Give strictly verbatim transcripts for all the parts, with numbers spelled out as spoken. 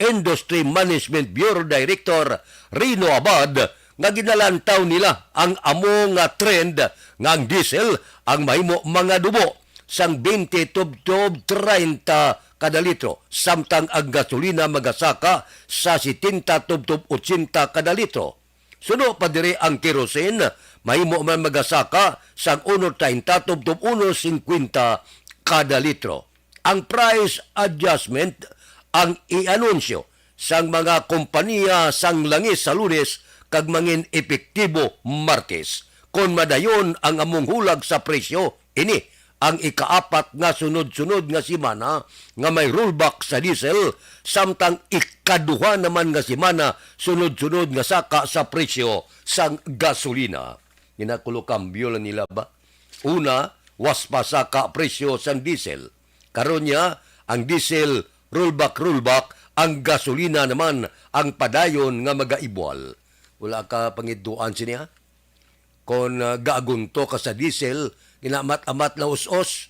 Industry Management Bureau Director Rino Abad nga ginalantaw nila ang amo nga trend nga ang diesel ang mahimo mangadubo sang twenty tubtob treinta kada litro, samtang ang gasolina magasaka sa setenta tubtob ochenta kada litro. Suno pa diri ang kerosene, mahimo man magasaka sang uno treinta tubtob uno singkwenta kada litro. Ang price adjustment ang i-anunsyo sang mga kompanya sang langis sa Lunes kag mangin epektibo Martes. Kon madayon ang among hulag sa presyo, ini ang ikaapat nga sunod-sunod nga semana nga may rollback sa diesel, samtang ikaduha naman nga semana sunod-sunod nga saka sa presyo sang gasolina. Ginakulokambyo lang nila ba? Una, was pa saka presyo sang diesel. Karon niya, ang diesel, rollback, rollback, ang gasolina naman ang padayon nga magaibwal. Wala ka pangidtuan sini, ha? Kon, ah, gaagunto ka sa diesel, ginamat-amat na us-os,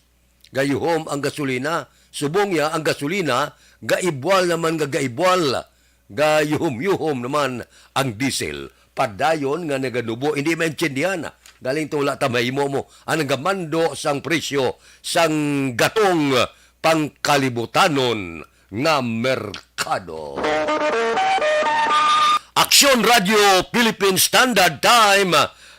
gayuhom ang gasolina. Subong ya, ang gasolina, gaibwal naman nga gaibwal, gayuhom-yuhom naman ang diesel. Padayon nga naganubo, hindi maintindihan. Galing to wala ta mahimo mo. Ang nagamando sang presyo sang gatong pangkalibutanon nga merkado. Aksyon Radio Philippine Standard Time,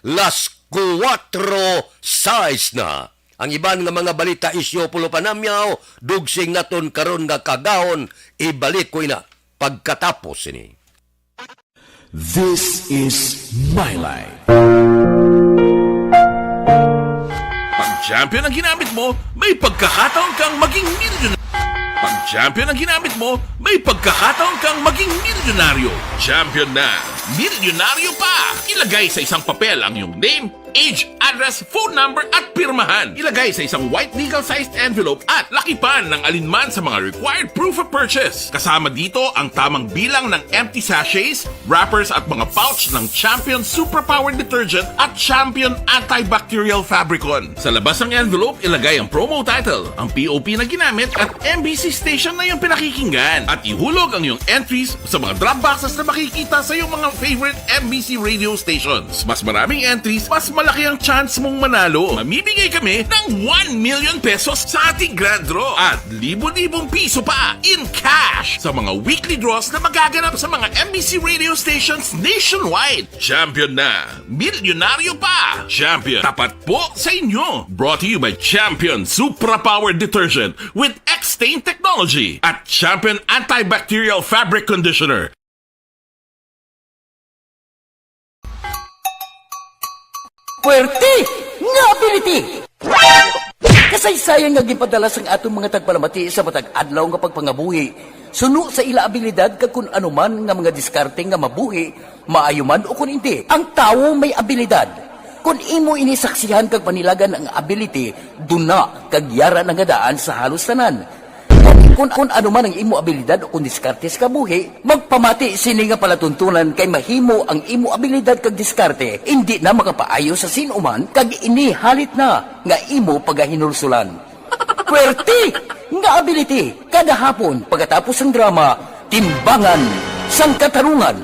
las kuwatro sais na. Ang iban nga mga balita, isyu, pulo panamyaw, dugsing naton karon nga kagahon, ibalik ko ina pagkatapos sini. This is My Life. Pag champion ang ginamit mo, may pagkakataon kang maging milyonaryo. Pag champion ang ginamit mo, may pagkakataon kang maging milyonaryo. Champion na, milyonaryo pa! Ilagay sa isang papel ang iyong name, age, address, phone number, at pirmahan. Ilagay sa isang white legal-sized envelope at lakipan ng alinman sa mga required proof of purchase. Kasama dito ang tamang bilang ng empty sachets, wrappers, at mga pouch ng Champion Superpower Detergent at Champion Antibacterial Fabricon. Sa labas ng envelope, ilagay ang promo title, ang P O P na ginamit, at M B C station na iyong pinakikinggan. At ihulog ang iyong entries sa mga drop boxes na makikita sa iyong mga favorite M B C radio stations. Mas maraming entries, mas malaki ang chance mong manalo. Mamimigay kami ng one million pesos sa ating grand draw at libo-libong piso pa in cash sa mga weekly draws na magaganap sa mga M B C radio stations nationwide. Champion na! Milyonaryo pa! Champion, tapat po sa inyo! Brought to you by Champion Supra Power Detergent with X-Stain Technology at Champion Antibacterial Fabric Conditioner. Puwerte nga ability! Kasaysayan nga ginpadala sang aton mga tagpalamati sa matag adlaw nga pagpangabuhi, suno sa ila abilidad kag kun ano man nga mga diskarte nga mabuhi, maayo man o kun indi. Ang tawo may abilidad. Kun imo ini saksihan kag panilagan ang ability, duna kag yara na nga daan sa halos tanan. Kun, kun ano man ang imo abilidad o kun diskarte sa kabuhi, magpamati sini nga palatuntunan kay mahimo ang imo abilidad kag diskarte indi na makapaayo sa sin-o man kag ini halit na nga imo pagahinulsolan. Puwerte nga ability kada hapon pagkatapos sang drama, Timbangan sang Katarungan.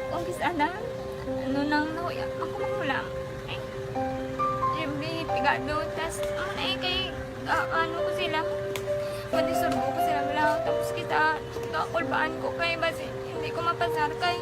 Kung kis-, ana, ano nang nahuya, ako makulang. Ay, Jimmy, pigado, tas, ano na eh, kay, ah, ano ko sila, pwede surbo ko sila, wala, tapos kita, kakulbaan ko kay, basi, hindi ko mapasar kay.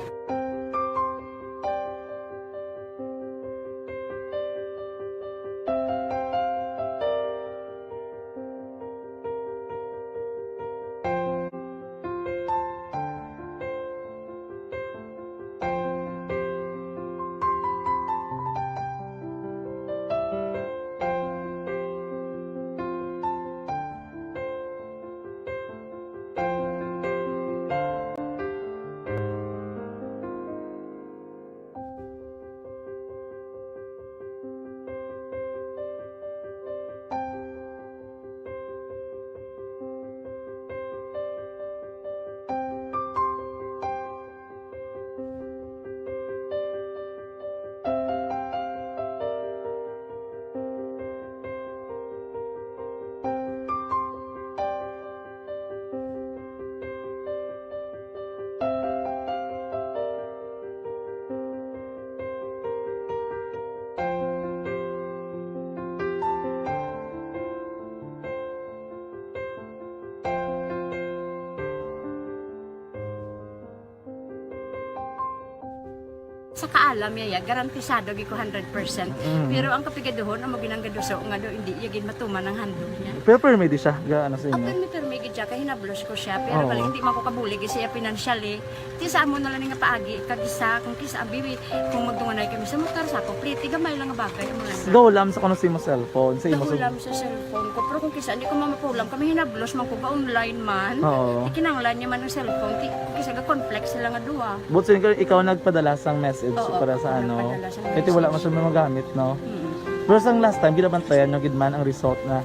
Kaalam niya, ya, garantisado gid ko hundred percent. Mm. Pero ang kapigaduhon, amo ginang gaduso nga do, hindi niya gid matuman ang handog niya. Pero permi di siya, ga, ano sa imo? Permi, permi gid siya, kay hinablos ko siya. Pero Oo. bali, hindi man ko kabulig siya financially. Ti sa amo na lang nga paagi, kag isa, kung kisa, abi, kung magdunganay kami sa motor, sa ako, pliti, gamay lang nga bagay, amo lang. Gahulam sa kuno sa imo cellphone, sa imo sa Gahulam sa cellphone ko, pero kung kisa, hindi ko mamapulam, kami hinablos man ko, ga online man. Oo. Ikinanglan niya man ang cellphone, ti-, kisa ga-conflict sila nga duha. But sin-, ikaw nagpadala sang message Oo, para sa ako ano? nagpadala sang Kaya wala message. masyadong magamit, no? Mm. Pero sang last time, ginabantayan nyo gid man ang result na?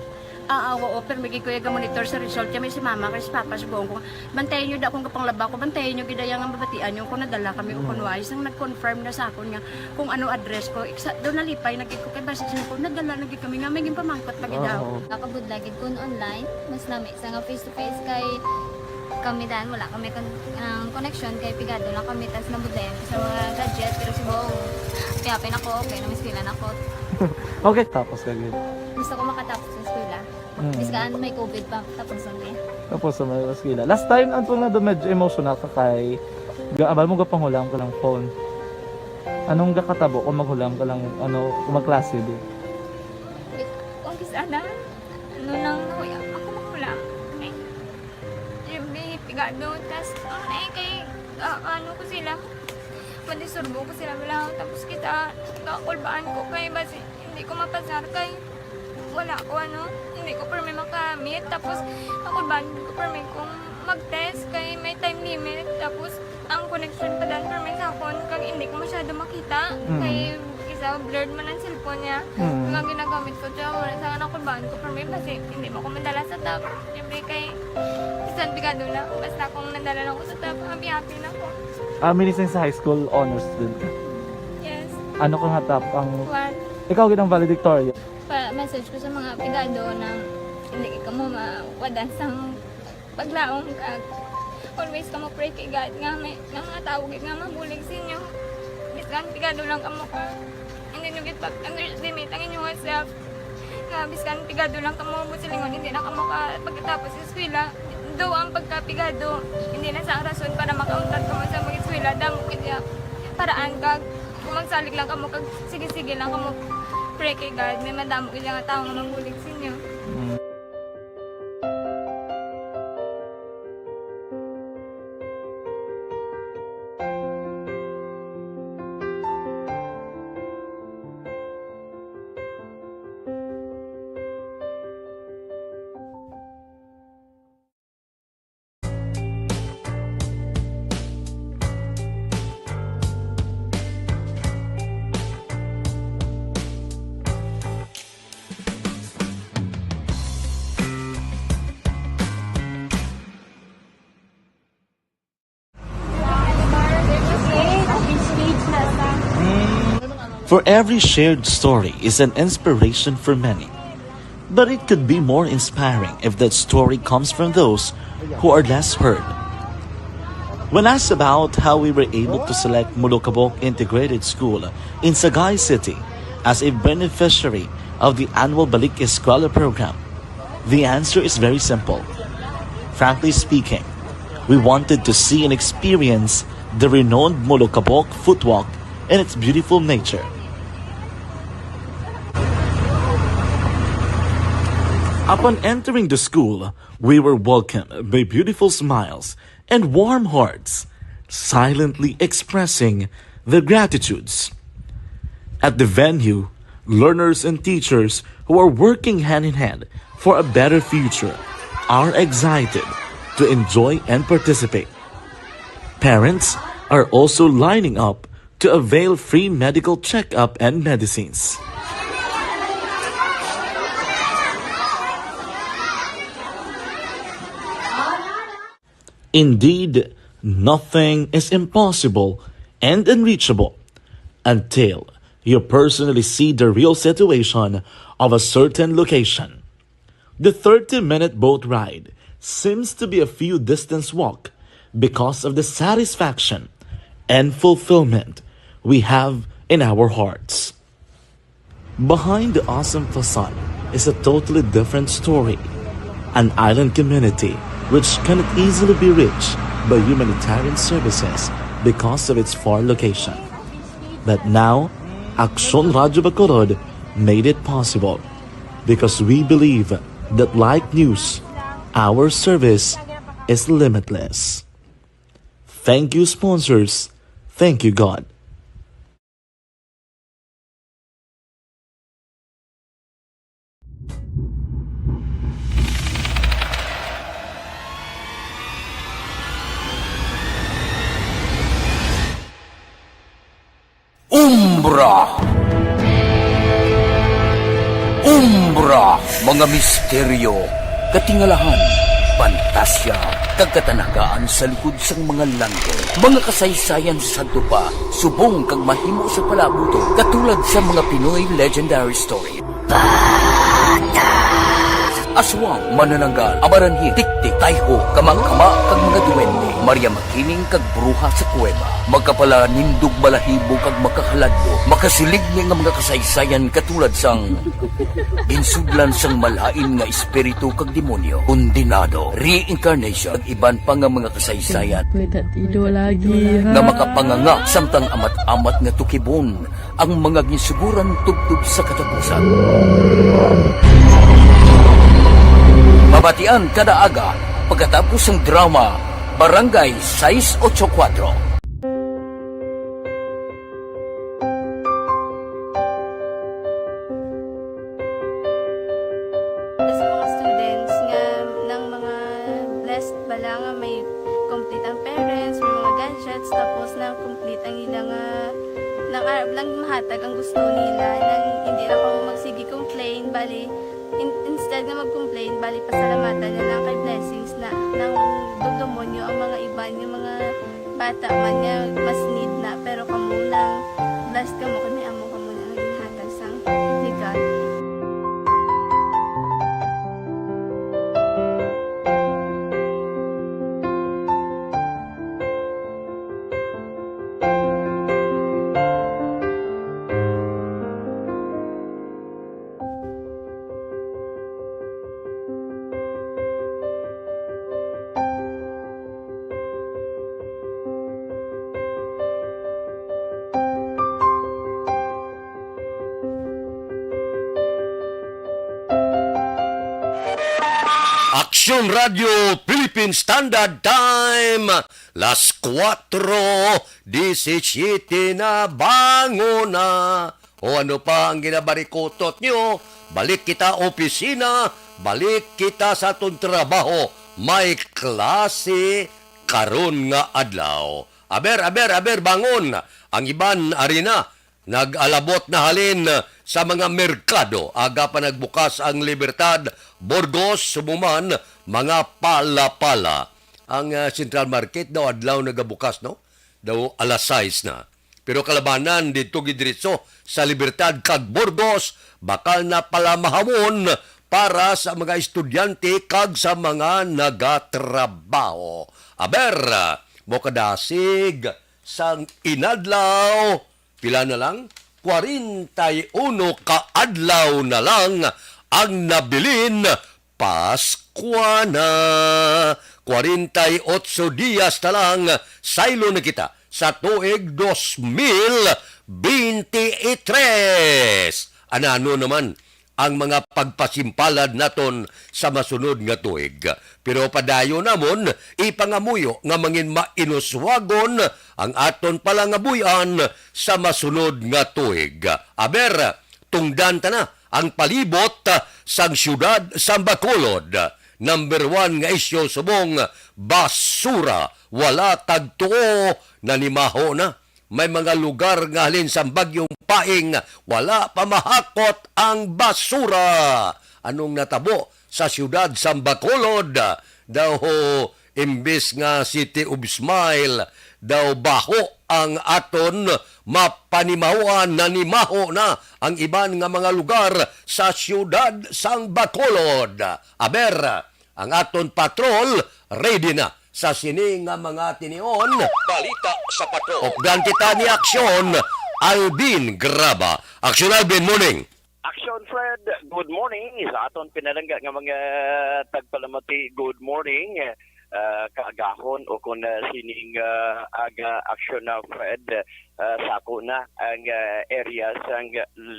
Ah, ah, oo, pero may gid ko yung monitor sa result. Kaya may si mama, kay si papa, subuhon ko, "Bantayan nyo da akong kapanglaba ko, bantayan nyo gid ang mabatian nyo kung nadala kami o Mm. kung wais." Nang nag-confirm na sa akon nga kung ano address ko, iksa, doon nalipay na gid ko kay basi sa ko, nadala na gid kami nga may ginpamangkot pa gid daw. Oo. Nakabudlay gid kun online, mas nami sa nga face to face kay kami dan, wala kami kon-, ang connection kay pigado lang kami, tas nabudlayan ko sa mga gadget, pero subong, happy-happy na ko, okay na, may eskwela na ko. Okay, tapos ka gid. Gusto ko makatapos sa eskwela. Mm. Bis kaan may covid pa, tapos ang niya. Tapos sa mga eskwela. Last time, ang tunga do medyo emotional ka kay, ga-, abal mo gapanghulam ka lang phone. Anong gakatabo kung maghulam ka lang, ano, kung magklase di? Kung kisa na, ano lang, nahuya ako maghulam. Eh, Jimmy, pigado, tas, ang eh, kay, ah, ano ko sila, madisturbo ko sila, wala, tapos kita, kakulbaan ko kay, basi, hindi ko mapasar kay, wala ko, ano, hindi ko permi makamit, tapos, kakulbaan ko permi kung mag-test kay may time limit, tapos, ang connection pa dan permi sa akon, kag hindi ko masyado makita, Mm. kay, isa, blurred man ang cellphone niya, Mm. ang ginagamit ko, tsaka wala sa kakulbaan ko permi, basi, hindi mo ko madala sa top. Siyempre kay, bisan pigado na ako, basta kung nadala na ako sa top, happy-happy na ako. Ah, minising sa high school, honors student ka? Yes. Ano ka nga top ang One. Ikaw gid ang valedictorian? Pa-message ko sa mga pigado na hindi ka mo mawadan sang paglaom ka. Always ka mo pray kay God nga may, nga mga tao gid nga mabulig sa inyo. Bisan pigado lang kamo ka. Hindi nyo gid pag-underestimate ang inyong self. Nga bisan pigado lang kamo, buot silingon, hindi na kamo ka pagkatapos sa eskwela. Do ang pagkapigado, hindi na sa rason para makauntat kamo sa mag-eskwela. Damo gid ya paraan kag kung magsalig lang kamo kag sige-sige lang kamo pray kay God, may madamo gid nga tawo nga mabulig sa inyo. Mm. For every shared story is an inspiration for many. But it could be more inspiring if that story comes from those who are less heard. When asked about how we were able to select Molokabok Integrated School in Sagay City as a beneficiary of the annual Balik Eskwela program, the answer is very simple. Frankly speaking, we wanted to see and experience the renowned Molokabok footwalk and its beautiful nature. Upon entering the school, we were welcomed by beautiful smiles and warm hearts, silently expressing their gratitudes. At the venue, learners and teachers who are working hand in hand for a better future are excited to enjoy and participate. Parents are also lining up to avail free medical checkup and medicines. Indeed, nothing is impossible and unreachable until you personally see the real situation of a certain location. The thirty-minute boat ride seems to be a few distance walk because of the satisfaction and fulfillment we have in our hearts. Behind the awesome facade is a totally different story, an island community which cannot easily be reached by humanitarian services because of its far location. But now, Aksyon Radyo Bacolod made it possible because we believe that like news, our service is limitless. Thank you, sponsors. Thank you, God. Umbra. Umbra, mga misteryo, katingalahan, pantasya, kag katanagaan sa likod sang mga langit. Mga kasaysayan sa sadto pa, subong kag mahimo sa palabuton, katulad sa mga Pinoy legendary story. Aswang, manananggal, amaranhi, tiktik, tayho, kamangkama, kag mga duwende, Maria Makiling kag bruha sa kuweba, makapalanindog balahibo kag makahaladlok, makasiligni nga mga kasaysayan katulad sang ginsudlan sang malain nga espiritu kag demonyo, kondenado, reincarnation, kag iban pa nga mga kasaysayan Kuwedad ido lagi, nga ha? makapanganga samtang amat-amat nga tukibon ang mga ginsuguran tubtob sa katapusan. Mabatian kada aga pagkatapos sang drama Barangay sais ocho kuwatro. Sa mga students nga, nang mga blessed bala nga may complete ang parents, may mga gadgets, tapos na complete ang ila nga, nang arab lang mahatag ang gusto nila, nang hindi na kamo magsige complain, bali, in-, instead nga mag-complain, bali, pasalamatan na lang kay blessings na, nang dugdumon nyo ang mga iban, yung mga bata man nga mas need na, pero kamo lang, blessed kamo kay may amo kamo na nga ginhatag sang legal. Aksyon Radio Philippine Standard Time, las kuwatro disisiyete na, bangon na. O ano pa ang ginabarikutot nyo? Balik kita opisina, balik kita sa aton trabaho. May klase karon nga adlaw. Aber, aber, aber, bangon! Ang iban, ari na, nag-alabot na halin sa mga merkado. Aga pa nagbukas ang Libertad, Burgos, subong man, mga Palapala. Ang, ah, Central Market daw adlaw nagabukas, no? Daw alas sais na. Pero kalabanan didto gid diretso sa Libertad kag Burgos, bakal na pala mahamon para sa mga estudyante kag sa mga nagatrabaho. Aber, mokadasig sang inadlaw, pila na lang? Kwarenta y uno ka adlaw na lang ang nabilin Paskwa na. Kwarenta y otso dias na lang, saylo na kita sa tuig dos mil beintitres. Anano naman ang mga pagpasimpalad naton sa masunod nga tuig? Pero padayon namon ipangamuyo nga mangin mainuswagon ang aton palangabuy-an sa masunod nga tuig. Aber, tungdan ta na ang palibot, ah, sang siyudad sang Bacolod. Number one nga isyu subong basura, wala tagtuo, nanimaho na. May mga lugar nga halin sang Bagyong Paeng, wala pa mahakot ang basura. Anong natabo sa siyudad sang Bacolod? Daw imbis nga City of Smile, daw baho ang aton mapanimahoan, nanimaho na ang iban nga mga lugar sa siyudad sang Bacolod. Aber, ang aton patrol ready na sa sini nga mga tinion. Balita sa Patrol. Updan kita ni Aksyon Alvin Graba. Aksyon Alvin, morning. Action Fred, good morning. Sa aton pinalangga nga mga tagpalamati, good morning. ah, kaagahon o kung, ah, sining, ah, aga aksyon na, Fred, ah, sako na ang, ah, area sang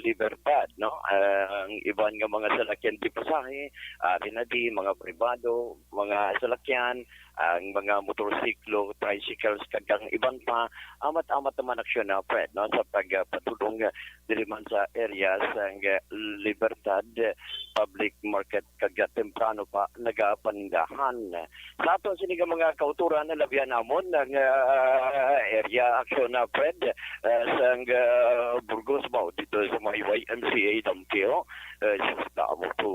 Libertad, no? Ah, ang iban nga mga salakyan di pasahe, ari na di, mga pribado, mga salakyan, ang mga motorsiklo, tricycles, kag ang iban pa, amat-amat naman aksyon na, Fred, no? Sa pagpadulong, ah, diri man sa area sang, ah, Libertad, ah, Public Market, kag, ah, temprano pa nagapanindahan. Sa aton sini nga mga kauturan, nalabihan namon ang, ah, area aksyon na, Fred, ah, sang, ah, Burgos, mao dito sa may Y M C A Damkeo. Ah, sus, damo to.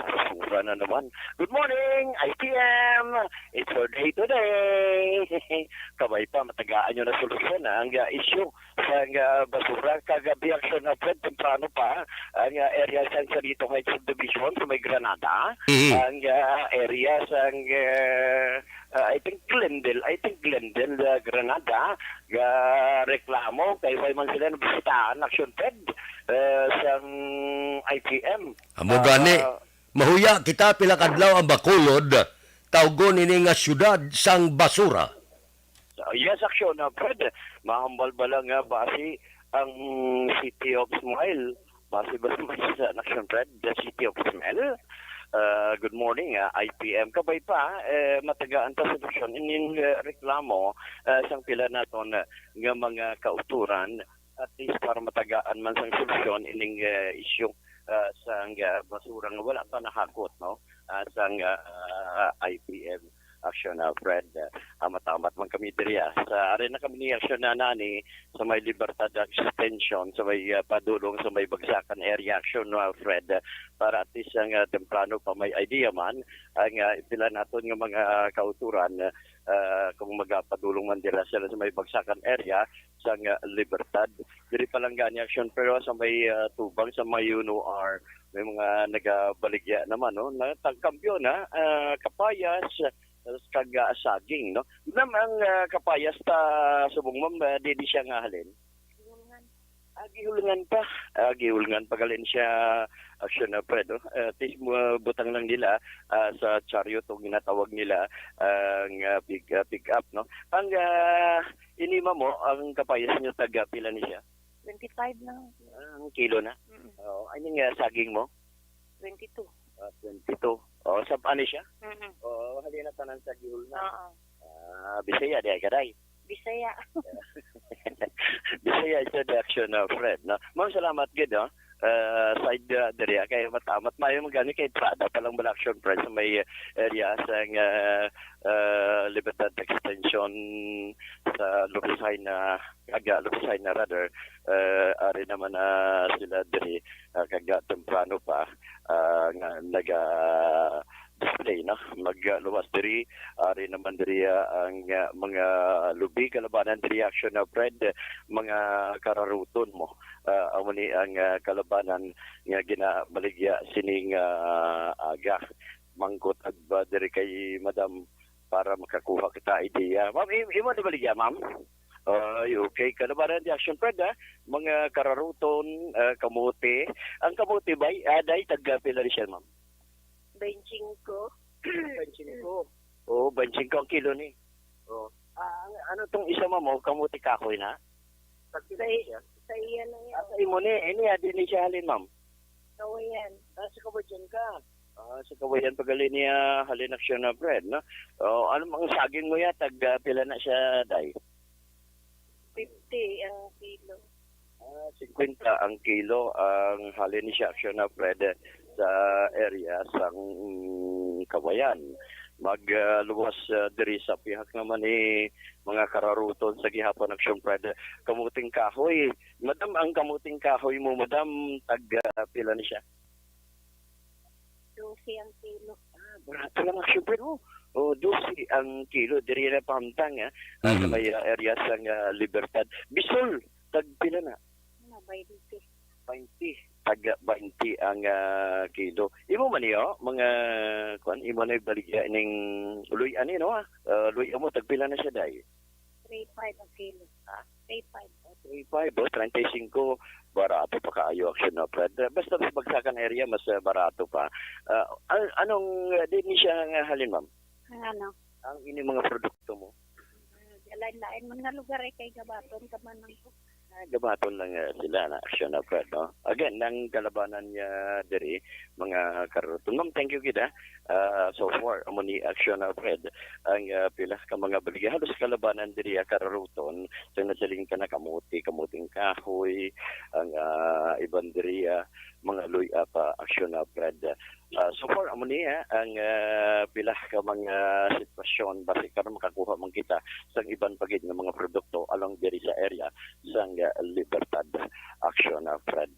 Basura na naman. Good morning, I T M. It's your day today. Kabay pa, matagaan nyo na solusyon, ah, ang, ah, issue sang, ah, basura. Kagabi, aksyon na, Fred, temprano pa, ang, ah, area sang Sarito Heights Subdivision sa may Granada. Mhm. Ang, ah, area sang, ah, ah, I think Glendale, I think Glendale, ah, Granada, ga reklamo kay way man sila nabisitahan, aksyon, Fred, ah, sang I T M. Amo gani, ah, mahuya kita pila kadlaw ang Bacolod, tawgon ini nga syudad sang basura. Yes, aksyon, ah, Fred. Mahambal ba lang nga basi ang City of Smile? Basi ba naman sa aksyon, Fred? The City of Smile? Ah, good morning, ah, I P M. Kabay pa, eh, matagaan ta solusyon ining, eh, reklamo, eh, sang pila naton, eh, nga mga kauturan, at least para matagaan man sang solusyon ining, eh, issue, ah, sang, ah, basura nga wala pa nahakot, no? Ah, sang, ah, I P M aksyon na, Fred. Ah, amat-amat man kami diri, ah. Sa ari na kami ni aksyon na nani sa may Libertad Extension, sa may, ah, padulong sa may Bagsakan area aksyon na, Fred, ah, para at least ang, ah, temprano pa may idea man ang, ah, pila naton nga mga kauturan, ah, kung magapadulong man dira sila sa may Bagsakan area sang, ah, Libertad. Diri pa lang gani aksyon, pero sa may, ah, tubang sa may U N O R, may mga nagabaligya naman, no? Natagkampyo na, ah, kapayas, ah, kag, ah, saging, no? Ma'am, ang, ah, kapayas ta subong, ma'am, ah, di, di siya nga halin? Gihulngan. Ah, gihulngan pa. Ah, gihulngan pa galin siya, aksyon na, Fred, no? Ah, tis mo, butang lang nila, ah, sa chariot o ginatawag nila ang, ah, pick, ah, pick up, no? Ang, ah, ini, ma'am, mo, ang kapayas niyo, taga pila ni siya? Twenty-five lang. Ah, ang kilo na? Mm. Oo. Ano nga saging mo? Twenty-two. Ah, twenty-two. Oh, sa ano siya? Mm-mm. Oo, halina tanan sa gihulngan. Oo. Ah, Bisaya, di ay ka, day? Bisaya. Bisaya, it's the action, uh, Fred, no? Ma'am, salamat gid, no? Uh, side, uh, diri, ah, kay matamat mayo man gani kay Prada pa lang bala action, Fred, sa may, uh, area sang, uh, uh, Libertad Extension sa Lucena, aga Lucena rather, uh, ari naman na sila diri, uh, kag temprano pa, uh, nga naga display, no? Magluwas diri, ari naman diri, ah, ang, ah, mga lubi kalabanan diri action na, Fred, mga kararuton mo. Ah, amo ni ang, ah, kalabanan nga ginabaligya sining, ah, aga. Mangkot agba diri kay Madam para makakuha kita idea. Ma'am, im-, imo ni baligya, ma'am? Ay, okay. Kalabanan di action, Fred, ha? Mga kararuton, ah, kamote. Ang kamote ba, ah, day, tag, ah, pila ni siya, ma'am? Baintsingko. Baintsingko. Oo, baintsingko ang kilo ni. Oo. Ah, ang, ano tong isa mo, mo, kamote kahoy na? Sa, sa iya na yan. Ah, sa imo ni, ini, ah, di ni siya halin, ma'am? Kawayan. Ah, sa Kawayan ka. Ah, sa Kawayan pa gali niya halin action na, Fred, no? Oh, ano mang saging mo ya, tag, ah, pila na siya, day? Fifty ang kilo. Ah, singkwenta ang kilo ang halin ni siya action na, Fred, sa area sang Kawayan. Mag, ah, luwas, ah, diri sa pihak naman ni mga kararuton sa gihapon action, Fred. Kamuting kahoy. Madam, ang kamuting kahoy mo, madam, tag, ah, pila ni siya? Dose ang kilo. Ah, barato lang action, Fred, oh. Oh, dose ang kilo. Diri na pahamtang, ah. Ah, sa Mhm. may, ah, area sang, ah, Libertad. Bisol, tag pila na? Ano, bainti. Bainti. Tag bainti ang, ah, kilo. Imo man niyo, mga, kuan, imo na ibaligya ning luy-an ni, no? Ah, luy-an mo, tag pila na siya, day? Three five ang kilo. Ha? Three five. Ah, three five, oh, treinta y cinco. Barato pa kaayo, action na, Fred. Basta sa Bagsakan area, mas, ah, barato pa. Ah, an-, anong, ah, di ni siya nga halin, ma'am? Ang ano? Ang ini mga produkto mo? Lain-lain man nga lugar, eh, kay gabaton ka man ang Ah, gabaton lang, eh, sila na action na, Fred, no? Again, ang kalabanan niya diri, mga karuruton. Ma'am, thank you gid, ha. Ah, so far, amo ni action na, Fred, ang, ah, pila ka mga baligya. Halos kalabanan diri, ah, karuruton. So, nasiling ka na kamuti, kamuting kahoy, ang, ah, iban diri, ah, mga luy-a pa, action na, Fred. Ah, so far, amo ni, ah, ang, ah, pila ka mga sitwasyon. Basi karon makakuha man kita sang iban pa gid nga mga produkto along diri sa area sang, ah, Libertad, action na, Fred.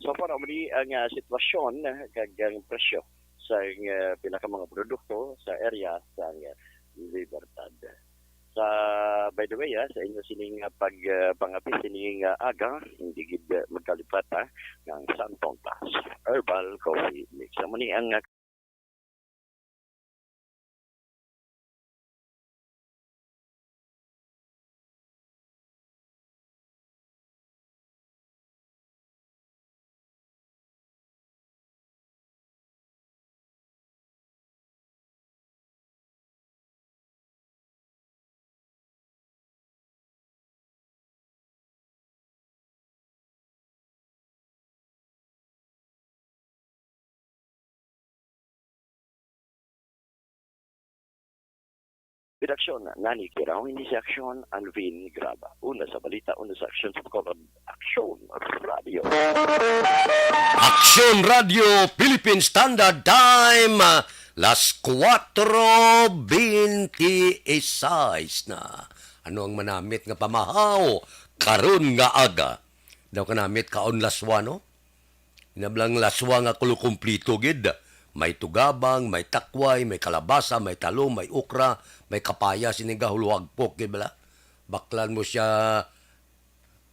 So far, amo ni ang, ah, sitwasyon, ah, kag ang presyo sang, ah, pila ka mga produkto sa area sang, ah, Libertad. Sa, by the way, ah, sa inyo sining, ah, pag, ah, pangapi sining, ah, aga, hindi gid, ah, magkalipat, ah, nga ang Santong Plus Herbal Coffee Mix. Amo ni ang, ah, Redaksyon, Nani Kiraw, hindi si Aksyon, Alvin Graba. Una sa balita, una sa aksyon sa Bacolod, Aksyon Radio. Aksyon Radio, Philippine Standard Time, ah, las kuwatro benti y sais na. Ano ang manamit nga pamahaw karon nga aga? Daw kanamit kaon laswa, no? Inablang laswa nga kulo kumplito gid. May tugabang, may takway, may kalabasa, may talong, may okra, may kapaya, sining gahulwagpok gid bala. Baklan mo siya,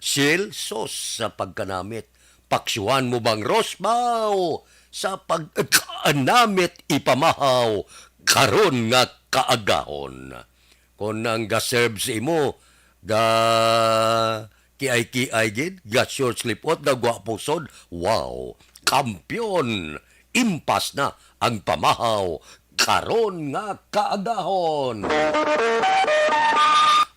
Sil, sos sa pagkanamit. Paksyohan mo bang rosbaw sa pagkanamit ipamahaw karon nga kaagahon? Kon ang ga-serve sa imo, ga kiay-kiay gid, ga short sleeve out, ga gwapo sod, wow, kampiyon! Impas na ang pamahaw karon nga kaagahon.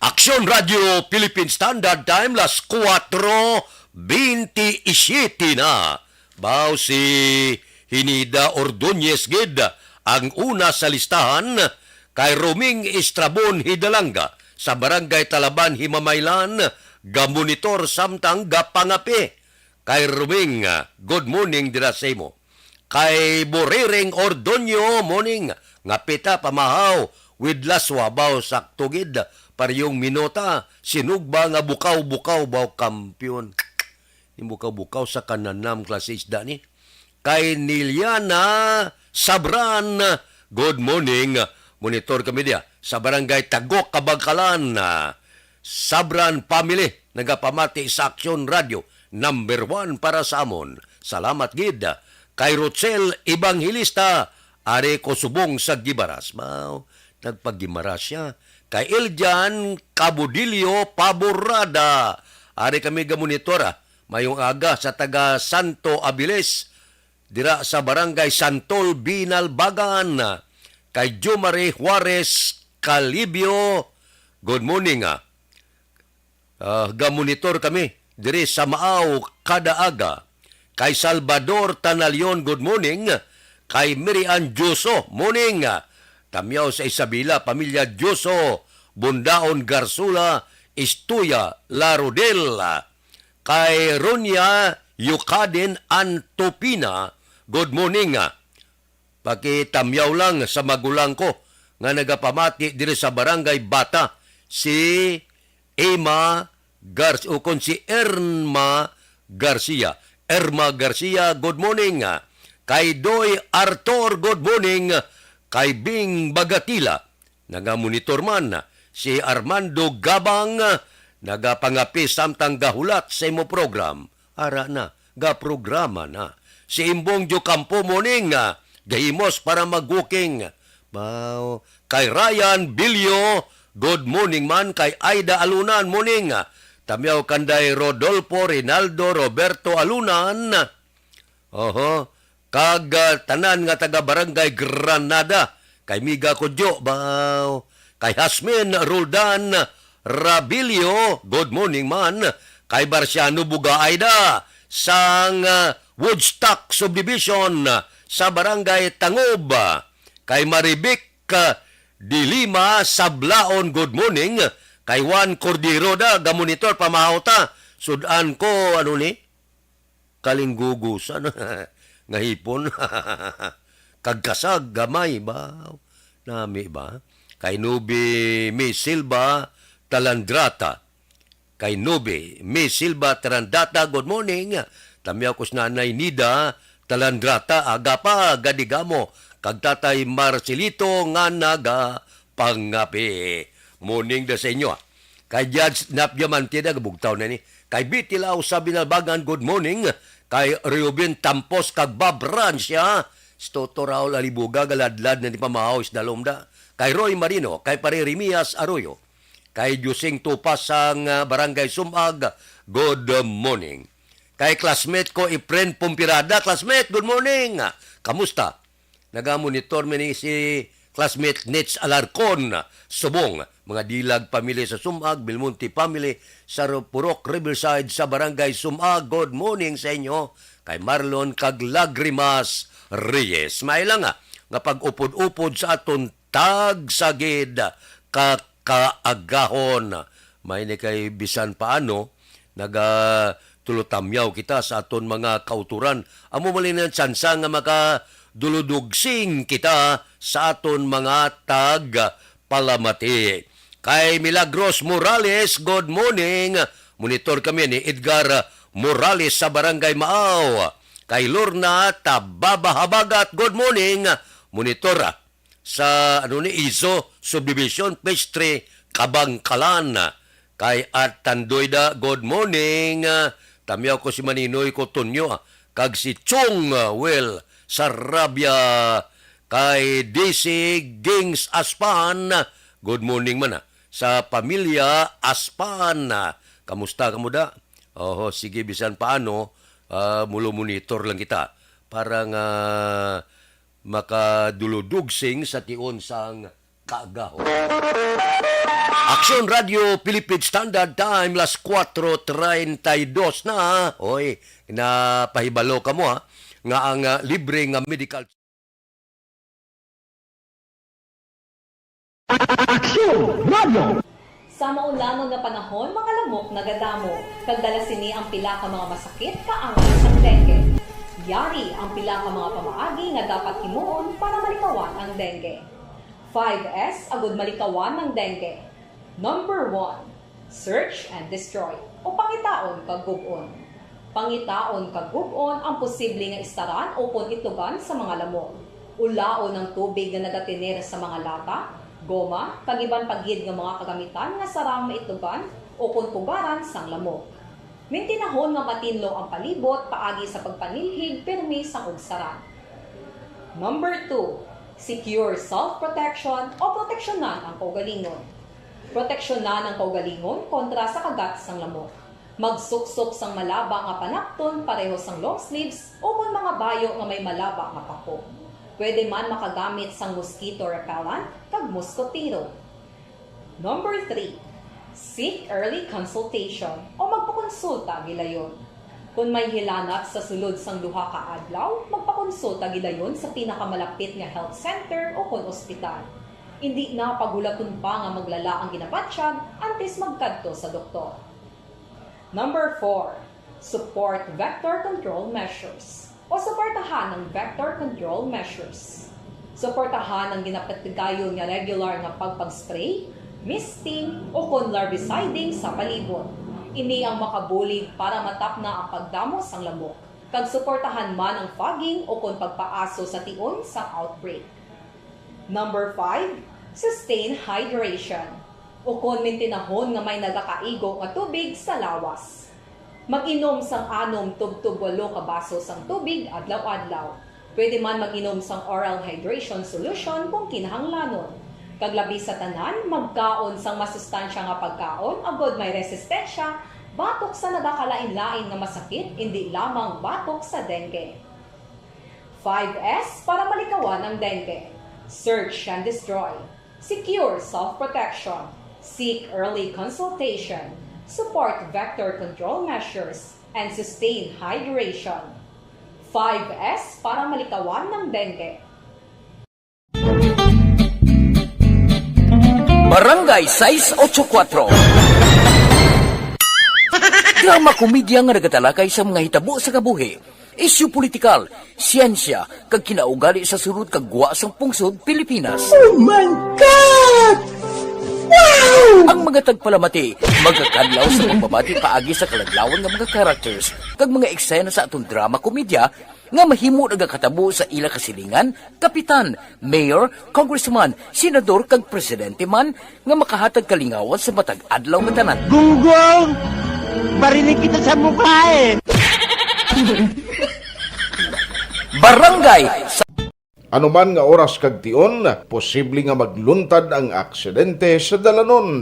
Aksyon Radio Philippine Standard Time, las kuwatro benti y siyete na. Baw si Hinida Ordonez gid ang una sa listahan, kay Roming Estrabon Hidalanga sa Barangay Talaban, Himamaylan, gamonitor samtang gapangape. Kay Roming, good morning dira sa imo. Kay Boriring Ordonio, morning. Ngape ta, pamahaw with laswa baw, sakto gid. Parehong minota, sinugba nga bukaw-bukaw baw, kampiyon. Ni bukaw-bukaw sa kananam, klase isda ni. Kay Niliana Sabran, good morning. Monitor kami diya sa Barangay Tagok, Kabangkalan. Sabran family, nagapamati sa Aksyon Radio, number one para sa amon. Salamat gid. Kay Rochelle Evangelista, ari ko subong sa Gibaras. Mao, nagpagimaras siya. Kay Eljan Cabudillo Paborada, ari kami gamonitor, ah. Mayong aga sa taga Santo Abiles, dira sa Barangay Santol, Binalbagan. Kay Jomari Juarez Calibio, good morning, ah. Ah, gamonitor kami diri sa Maaw kada aga. Kay Salvador Tanalion, good morning. Kay Mirian Juso, morning. Tamyaw sa Isabela, pamilya Juso, Bundaon Garsula, Istuya, La Rodel. Kay Ronia Yukaden Antopina, good morning. Pakitamyaw lang sa magulang ko nga nagapamati diri sa Barangay Bata, si Emma Gar-, ukon si Erma Garcia. Erma Garcia, good morning. Kay Doy Arthur, good morning. Kay Bing Bagatila, nagamonitor man. Si Armando Gabang, nagapangapi samtang gahulat sa imo program. Ara na, gaprograma na. Si Imbong Diocampo, morning, ah, gahimos para mag-walking. Baw, kay Ryan Bilyo, good morning man. Kay Aida Alunan, morning, ah. Tamyaw kanday Rodolfo, Rinaldo, Roberto Alunan. Oho. Kag, ah, tanan nga taga Barangay Granada, Kay Miga Kudyo, baw. Kay Hasmin Roldan Rabilio, good morning man. Kay Barciano Bugaay da, sang, ah, Woodstock Subdivision, ah, sa Barangay Tangob. Kay Marivic, ah, Dilima Sablaon, good morning. Kay Juan Cordero da, gamonitor pamahaw ta. Sud-an ko, ano ni? Kalinggugusan nga hipon. Kag kasag gamay ba? Nami ba? Kay Nubi Mi Silva Talandrata. Kay Nubi Mi Silva Talandata, good morning. Tamyaw ko si Nanay Nida Talandrata, aga pa, gadigamo. Kag Tatay Marcelito nga nagapangapi. Morning da sa inyo, ah. Kay Judge Nap Diamante, nagabugtaw na ni. Kay Bitilao sa Binalbangan, good morning. Kay Reuben Tampos kag Bob Rancia, si Toto Raul Alibuga, galadlad na ni pamahaw sa dalom da. Kay Roy Marino, kay Pare Remias Arroyo, kay Josing Tupas sang, ah, Barangay Sumag, good morning. Kay classmate ko, Efren Pompirada, classmate, good morning. Kamusta? Nagamonitor man ni si classmate Nitz Alarcon, Subong, mga Dilag family sa Sumag, Belmonte family sa Ru-, Purok Riverside sa Barangay Sumag. Good morning sa inyo. Kay Marlon kag Lagrimas Reyes. May lang nga, nga pag-upod-upod sa aton tagsa gid ka kaagahon. May ni kay bisan paano, naga tulotamyaw kita sa aton mga kauturan. Amo man lang ang tsansa nga makaduludugsing kita sa aton mga tagpalamati. Kay Milagros Morales, good morning. Monitor kami ni Edgar Morales sa Barangay Maaw. Kay Lorna Tababa Habagat, good morning. Monitor sa, ano ni, Izo Subdivision, Phase three, Kabangkalan. Kay Art Tandoyda, good morning. Ah, tamyaw ko si Maninoy Cotonio, ah, kag si Chung, ah, Will Sarabia, kay D C Gings Aspan, good morning man, ah, sa pamilya Aspan. Ah, kamusta kamo da? Oho, sige, bisan paano, ah, mulo monitor lang kita para nga makaduludog sing sa tion sang kaagahon. Aksyon Radio Philippine Standard Time, las kuwatro treinta y dos na. Oy, napahibalo kamo, ha, nga ang, ah, libre nga medical Aksyon Radio. Sa maulangon nga panahon, mga lamok nagadamo, kag dala sini ang pila ka mga masakit kaangay sang dengue. Yari ang pila ka mga pamaagi nga dapat himuon para malikawan ang dengue. Five S agud malikawan ang dengue. Number one, search and destroy, o pangitaon kag gub-on. Pangitaon kag gub-on ang posible nga istaran ukon itlogan sa mga lamok. Ulaon ang tubig nga nagatener sa mga lata, goma, kag iban pa gid nga mga kagamitan nga sarang maitlogan ukon pugaran sang lamok. Mintinahon nga matinlo ang palibot paagi sa pagpanilhig pirmi sang ugsaran. Number two, secure self-protection o proteksyonan ang kaugalingon. Proteksyonan ang kaugalingon kontra sa kagat sang lamok. Magsuksok sang malaba nga panapton pareho sang long sleeves ukon mga bayo nga may malaba nga pako. Pwede man makagamit sang mosquito repellent kag moskotero. Number three, seek early consultation o magpakonsulta gilayon. Kon may hilanat sa sulod sang duha ka adlaw, magpakonsulta gilayon sa pinakamalapit nga health center ukon ospital. Indi na paghulaton pa nga maglala ang ginabatyag antes magkadto sa doktor. Number four, support vector control measures o suportahan ang vector control measures. Suportahan ang ginapatigayon nga regular nga pagpag-spray, misting, ukon larviciding sa palibot. Ini ang makabulig para matapna ang pagdamo sang lamok, kag suportahan man ang fogging ukon pagpaaso sa tion sang outbreak. Number five, sustain hydration, ukon mintinahon nga may nagakaigo nga tubig sa lawas. Mag-inom sang anom tubtob walo ka baso sang tubig adlaw-adlaw. Pwede man mag-inom sang oral hydration solution kung kinahanglanon. Kag labi sa tanan, magkaon sang masustansya nga pagkaon agod may resistensya batok sa nagakalain-lain nga masakit, indi lamang batok sa dengue. Five S para malikawan ang dengue. Search and destroy. Secure self-protection. Seek early consultation. Support vector control measures and sustain hydration. Five S para malikawan ng dengue. Barangay sais otso kuwatro. Drama komedya nga nagatalakay sa mga hitabo sa kabuhi, isyu politikal, siyensya, kag kinaugali sa sulod kag gwa sang pungsod Pilipinas. Oh my God! Wow! Ang mga tagpalamati magakadlaw sa pagbabati paagi sa kaladlawan nga mga characters kag mga eksena sa aton drama komedya nga mahimo nagakatabo sa ila kasilingan, kapitan, mayor, congressman, senador kag presidente man nga makahatag kalingawan sa matag adlaw nga tanan. Gunggong! Barinig kita sa mukha eh! Barangay sa Anuman nga oras kag tion, posible nga magluntad ang aksidente sa dalanon.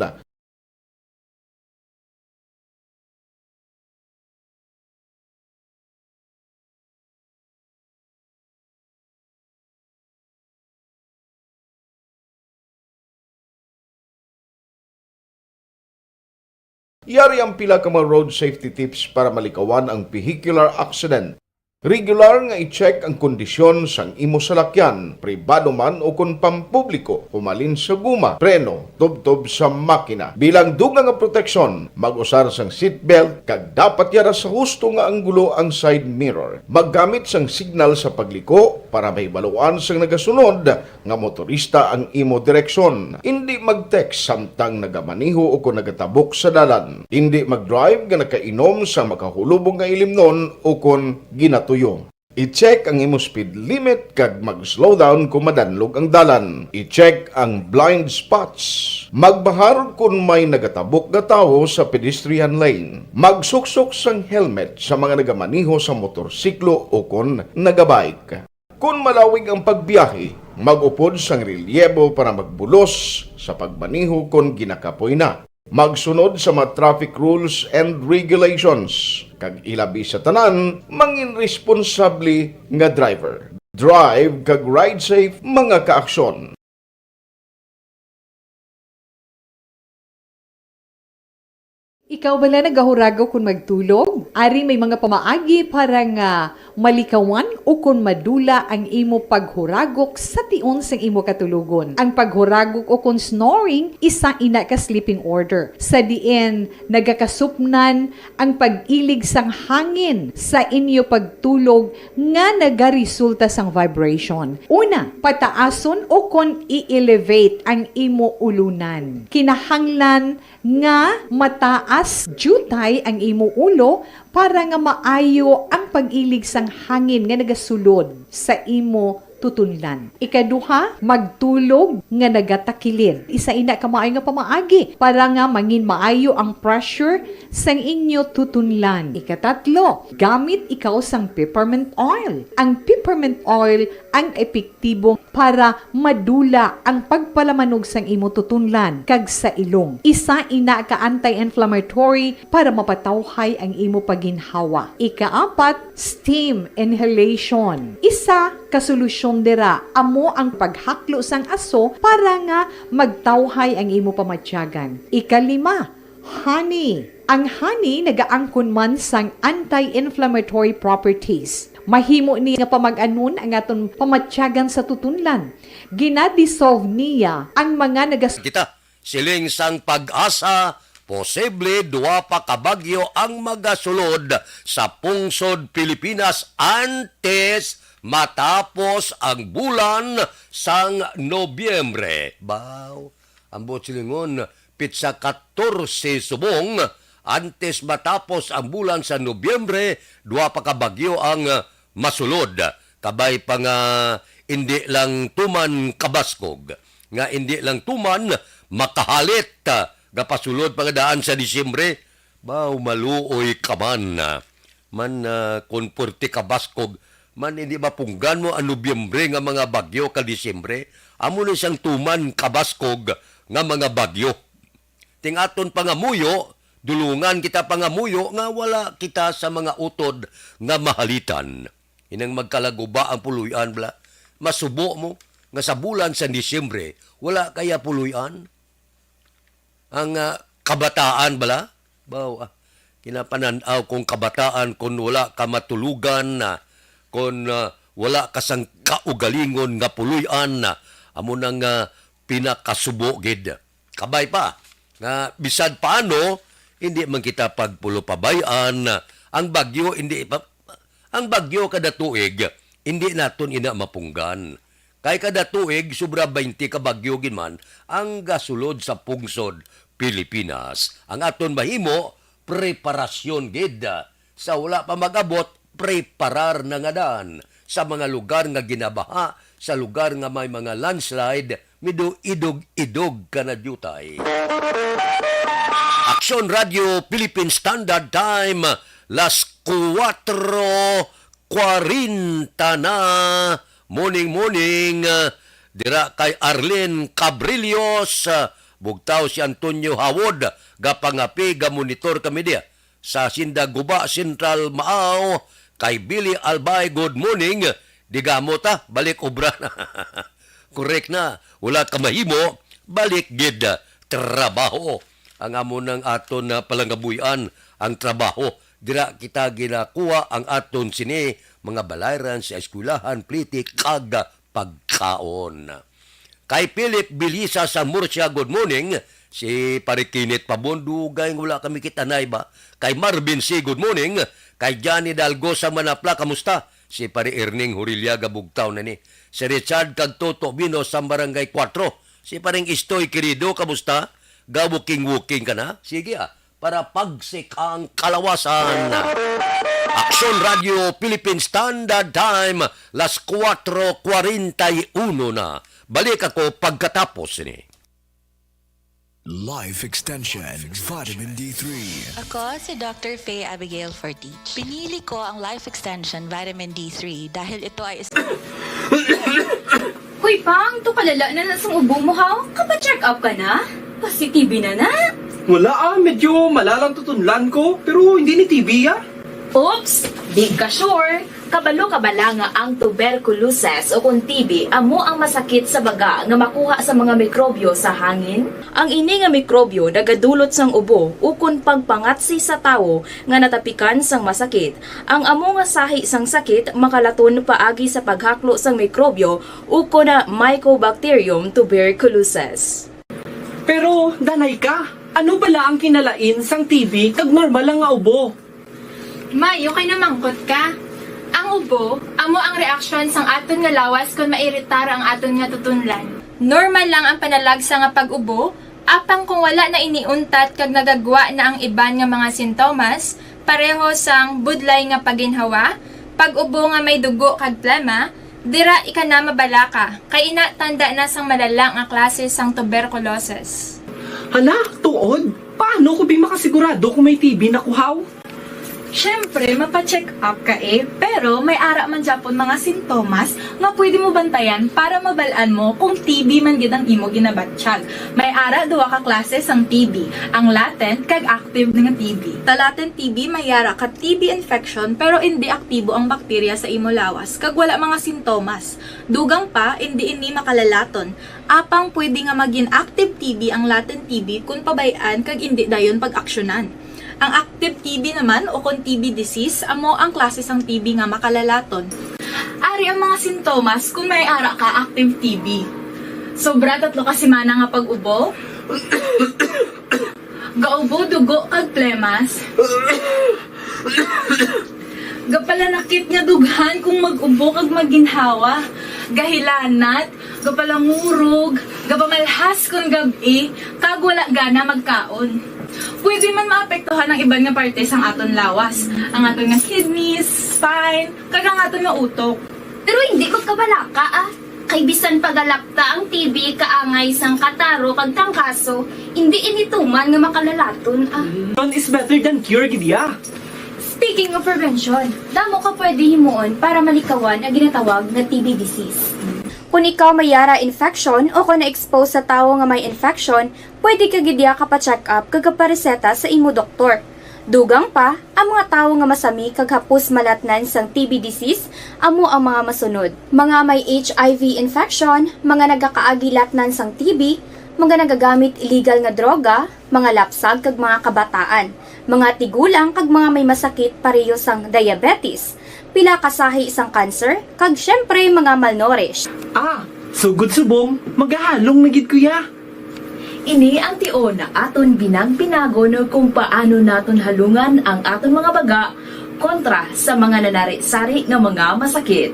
Yari ang pila ka mga road safety tips para malikawan ang vehicular accident. Regular nga i-check ang kondisyon sang imo salakyan, pribado man ukon pampubliko, humalin sa guma, preno, tubtob sa makina. Bilang dugang nga proteksyon, mag-usar sang seatbelt kag dapat yara sa husto nga anggulo ang side mirror. Maggamit sang signal sa pagliko para mahibaluan sang nagasunod nga motorista ang imo direksyon. Indi mag-text samtang nagamaneho ukon nagatabok sa dalan. Indi mag-drive nga nakainom sang makahulubong nga ilimnon ukon ginatuyo. I-check ang imo speed limit kag mag-slow down kon madanlog ang dalan. I-check ang blind spots. Magbahar kon may nagatabok nga tawo sa pedestrian lane. Magsuksok sang helmet sa mga nagamaneho sa motorsiklo ukon nagabike. Kon malawig ang pagbiyahe, mag-upod sang relyebo para magbulos sa pagmaneho kon ginakapoy na. Magsunod sa mga traffic rules and regulations, kag ilabi sa tanan, mangin responsable nga driver. Drive kag ride safe, mga kaaksyon. Ikaw bala nagahuragok kon magtulog? Ari may mga pamaagi para nga malikawan ukon madula ang imo paghuragok sa tion sang imo katulogon. Ang paghuragok ukon snoring isa ina ka sleeping order, sa diin nagakasupnan ang pag-ilig sang hangin sa inyo pagtulog nga nagaresulta sang vibration. Una, pataason ukon i-elevate ang imo ulunan. Kinahanglan nga mataas diutay ang imo ulo para nga maayo ang pag-ilig sang hangin nga nagasulod sa imo tutunlan. Ikaduha, magtulog nga nagatakilid. Isa ina ka maayo nga pamaagi para nga mangin maayo ang pressure sang inyo tutunlan. Ikatatlo, gamit ikaw sang peppermint oil. Ang peppermint oil ang epektibo para madula ang pagpalamanog sang imo tutunlan kag sa ilong. Isa ina ka anti-inflammatory para mapatawhay ang imo paginhawa. Ikaapat, steam inhalation. Isa ka solusyon dira amo ang paghaklo sang aso para nga magtawhay ang imo pamatyagan. Ikalima, honey. Ang honey nagaangkon man sang anti-inflammatory properties. Mahimo ni nga pamag-anon ang aton pamatyagan sa tutunlan. Gina-dissolve niya ang mga nagas- Kita, siling sang PAGASA, posible duwa pa ka bagyo ang magasulod sa pungsod Pilipinas antes matapos ang bulan sang Nobyembre. Baw, ang buot silingon, pitsa katorse subong, antes matapos ang bulan sa Nobyembre, duha pa ka bagyo ang, ah, masulod. Kabay pa nga indi lang tuman kabaskog, nga indi lang tuman makahalit, ah, gapasulod pa nga daan sa Disyembre, baw maluoy ka man. Man, ah, kon pwerte kabaskog, man hindi mapunggan mo ang Nobyembre nga mga bagyo kag Disyembre, amo na siyang tuman kabaskog nga mga bagyo. Ting aton pangamuyo, dulungan kita pangamuyo nga wala kita sa mga utod nga mahalitan. Inang magkalaguba ang puloy-an, bala. Masubo mo, nga sa bulan sa Disyembre, wala kaya puloy-an? Ang, ah, kabataan bala? Baw, ah, kinapanan-aw kung kabataan, kung wala ka matulugan, ah, kung, ah, wala ka sang kaugalingon nga puloy-an, ah, amo nang, ah, pinakasubo gid. Kabay pa nga bisan paano, hindi man kita pagpulupabay-an, ah, ang bagyo hindi pa, ang bagyo kada tuig, hindi naton ina mapunggan. Kay kada tuig, sobra twenty ka bagyo gid man ang gasulod sa pungsod Pilipinas. Ang aton mahimo, preparasyon gid. Sa wala pa mag-abot, preparar na nga dan. Sa mga lugar nga ginabaha, sa lugar nga may mga landslide, medyo idog-idog ka na diutay. Aksyon Radio Philippine Standard Time, las kuwatro kwarenta na. Morning, morning. Dira kay Arlene Cabrillos, ah, bugtaw si Antonio Hawod, gapangapi, gamonitor kami diya. Sa Sinda Guba Central, Maaw, kay Billy Albay, good morning. Di gamot, ah, balik obra na. Correct na. Wala ka mahimo, balik gid, ah, trabaho. Ang amo nang aton na palangabuy-an, ang trabaho. Dira kita ginakuha ang aton sini, mga balayran sa eskwelahan, pliti, kag pagkaon. Kay Philip Bilisa sa Murcia, good morning. Si Pare Kenneth Pabon, dugay nga wala kami kitanay ba? Kay Marvin C, good morning. Kay Johnny Dalgo sa Manapla, kamusta? Si Pare Erning Huriliaga, bugtaw na ni. Si Richard kag Toto Bino sa Barangay Kuwatro. Si Pareng Istoy Querido, kamusta? Ga-walking-walking ka na? Sige, ah, para pagsik ang kalawasan. Aksyon Radio Philippine Standard Time, las kuwatro kwarenta y uno na. Balik ako pagkatapos ni. Life Extension, Vitamin D three. Ako si Doctor Faye Abigail Fortich. Pinili ko ang Life Extension Vitamin D three dahil ito ay is- Hoy, Pang, to kalala na na sang ubo mo, ha? Kapa-check up ka na? Positive na na. Wala, ah, medyo malalang tutunlan ko, pero hindi ni T B, ah. Oops, di ka sure. Kabalo ka bala nga ang tuberculosis o kon T B amo ang masakit sa baga nga makuha sa mga mikrobyo sa hangin? Ang ini nga mikrobyo nagadulot sang ubo ukon pagpangatsi sa tawo nga natapikan sang masakit. Ang amo nga sahi sang sakit makalaton paagi sa paghaklo sang mikrobyo ukon Mycobacterium tuberculosis. Pero, danay ka, ano bala ang kinalain sang T B kag normal lang nga ubo? May, okay na mangkot ka. Ang ubo, amo ang reaksyon sang aton nga lawas kon mairitar ang aton nga tutunlan. Normal lang ang panalagsa nga pag-ubo, apang kung wala na ini untat kag nagagwa na ang iban nga mga sintomas, pareho sang budlay nga paginhawa, pag-ubo nga may dugo kag plema, dira ika na mabalaka, kay ina tanda na sang malala nga klase sang tuberculosis. Hala, tuod? Paano ko bi makasigurado kung may T B na ko, haw? Siyempre, mapa-check up ka eh, pero may ara man gyapon mga sintomas nga pwede mo bantayan para mabal-an mo kung T B man gid ang imo ginabatyag. May ara duha ka klase sang T B, ang latent kag active nga T B. Sa latent T B, may ara ka T B infection pero indi aktibo ang bakterya sa imo lawas kag wala mga sintomas. Dugang pa, indi ini makalalaton. Apang pwede nga magin active T B ang latent T B kon pabay-an kag indi dayon pag-aksyonan. Ang active T B naman o kon T B disease amo ang klase sang T B nga makalalaton. Ari ang mga sintomas kon may ara ka active T B. Sobra tatlo ka semana nga pag-ubo. Gaubo dugo kag plemas. Gapalanakit nga dughan kung mag-ubo kag maginhawa. Gahilanat, gapalangurog, gapamalhas kon gab-i, kag wala gana magkaon. Pwede man maapektuhan ang iban nga parte sang aton lawas, ang aton nga kidneys, spine, kag ang aton nga utok. Pero hindi magkabalaka, ah. Kay bisan pa galakta ang T B kaangay sang kataro kag trangkaso, hindi ini tuman nga makalalaton, ah. Prevention is better than cure, gid ya. Speaking of prevention, damo ka pwede himuon para malikawan ang ginatawag nga T B disease. Kung ikaw may ara infection o kung na-expose sa tawo nga may infection, pwede ka gid ya kapa-check up kag kapareseta sa imo doktor. Dugang pa, ang mga tawo nga masami kag hapos malatnan sang T B disease amo ang mga masunod: mga may H I V infection, mga nagakaagi latnan sang T B, mga nagagamit illegal nga droga, mga lapsag kag mga kabataan, mga tigulang kag mga may masakit pareho sang diabetes, pila ka sahi sang cancer, kag siyempre mga malnourished. Ah, sugod subong, magahalong na gid ko ya. Ini ang tion nga aton binag-binagon kung paano naton halungan ang aton mga baga kontra sa mga nanari-sari nga mga masakit.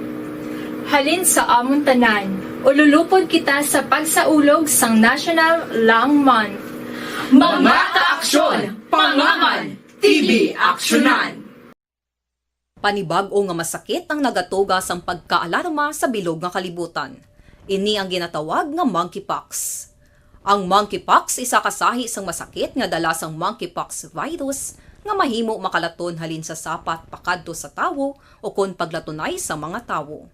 Halin sa amon tanan, ululupod kita sa pagsaulog sang National Lung Month. Mga kaaksyon, pangaman, T B aksyonan! Panibag-o nga masakit ang nagatuga sang pagkaalarma sa bilog nga kalibutan. Ini ang ginatawag nga monkeypox. Ang monkeypox isa ka sahi sang masakit nga dala sang monkeypox virus nga mahimo makalaton halin sa sapat pakadto sa tawo ukon paglatunay sa mga tawo.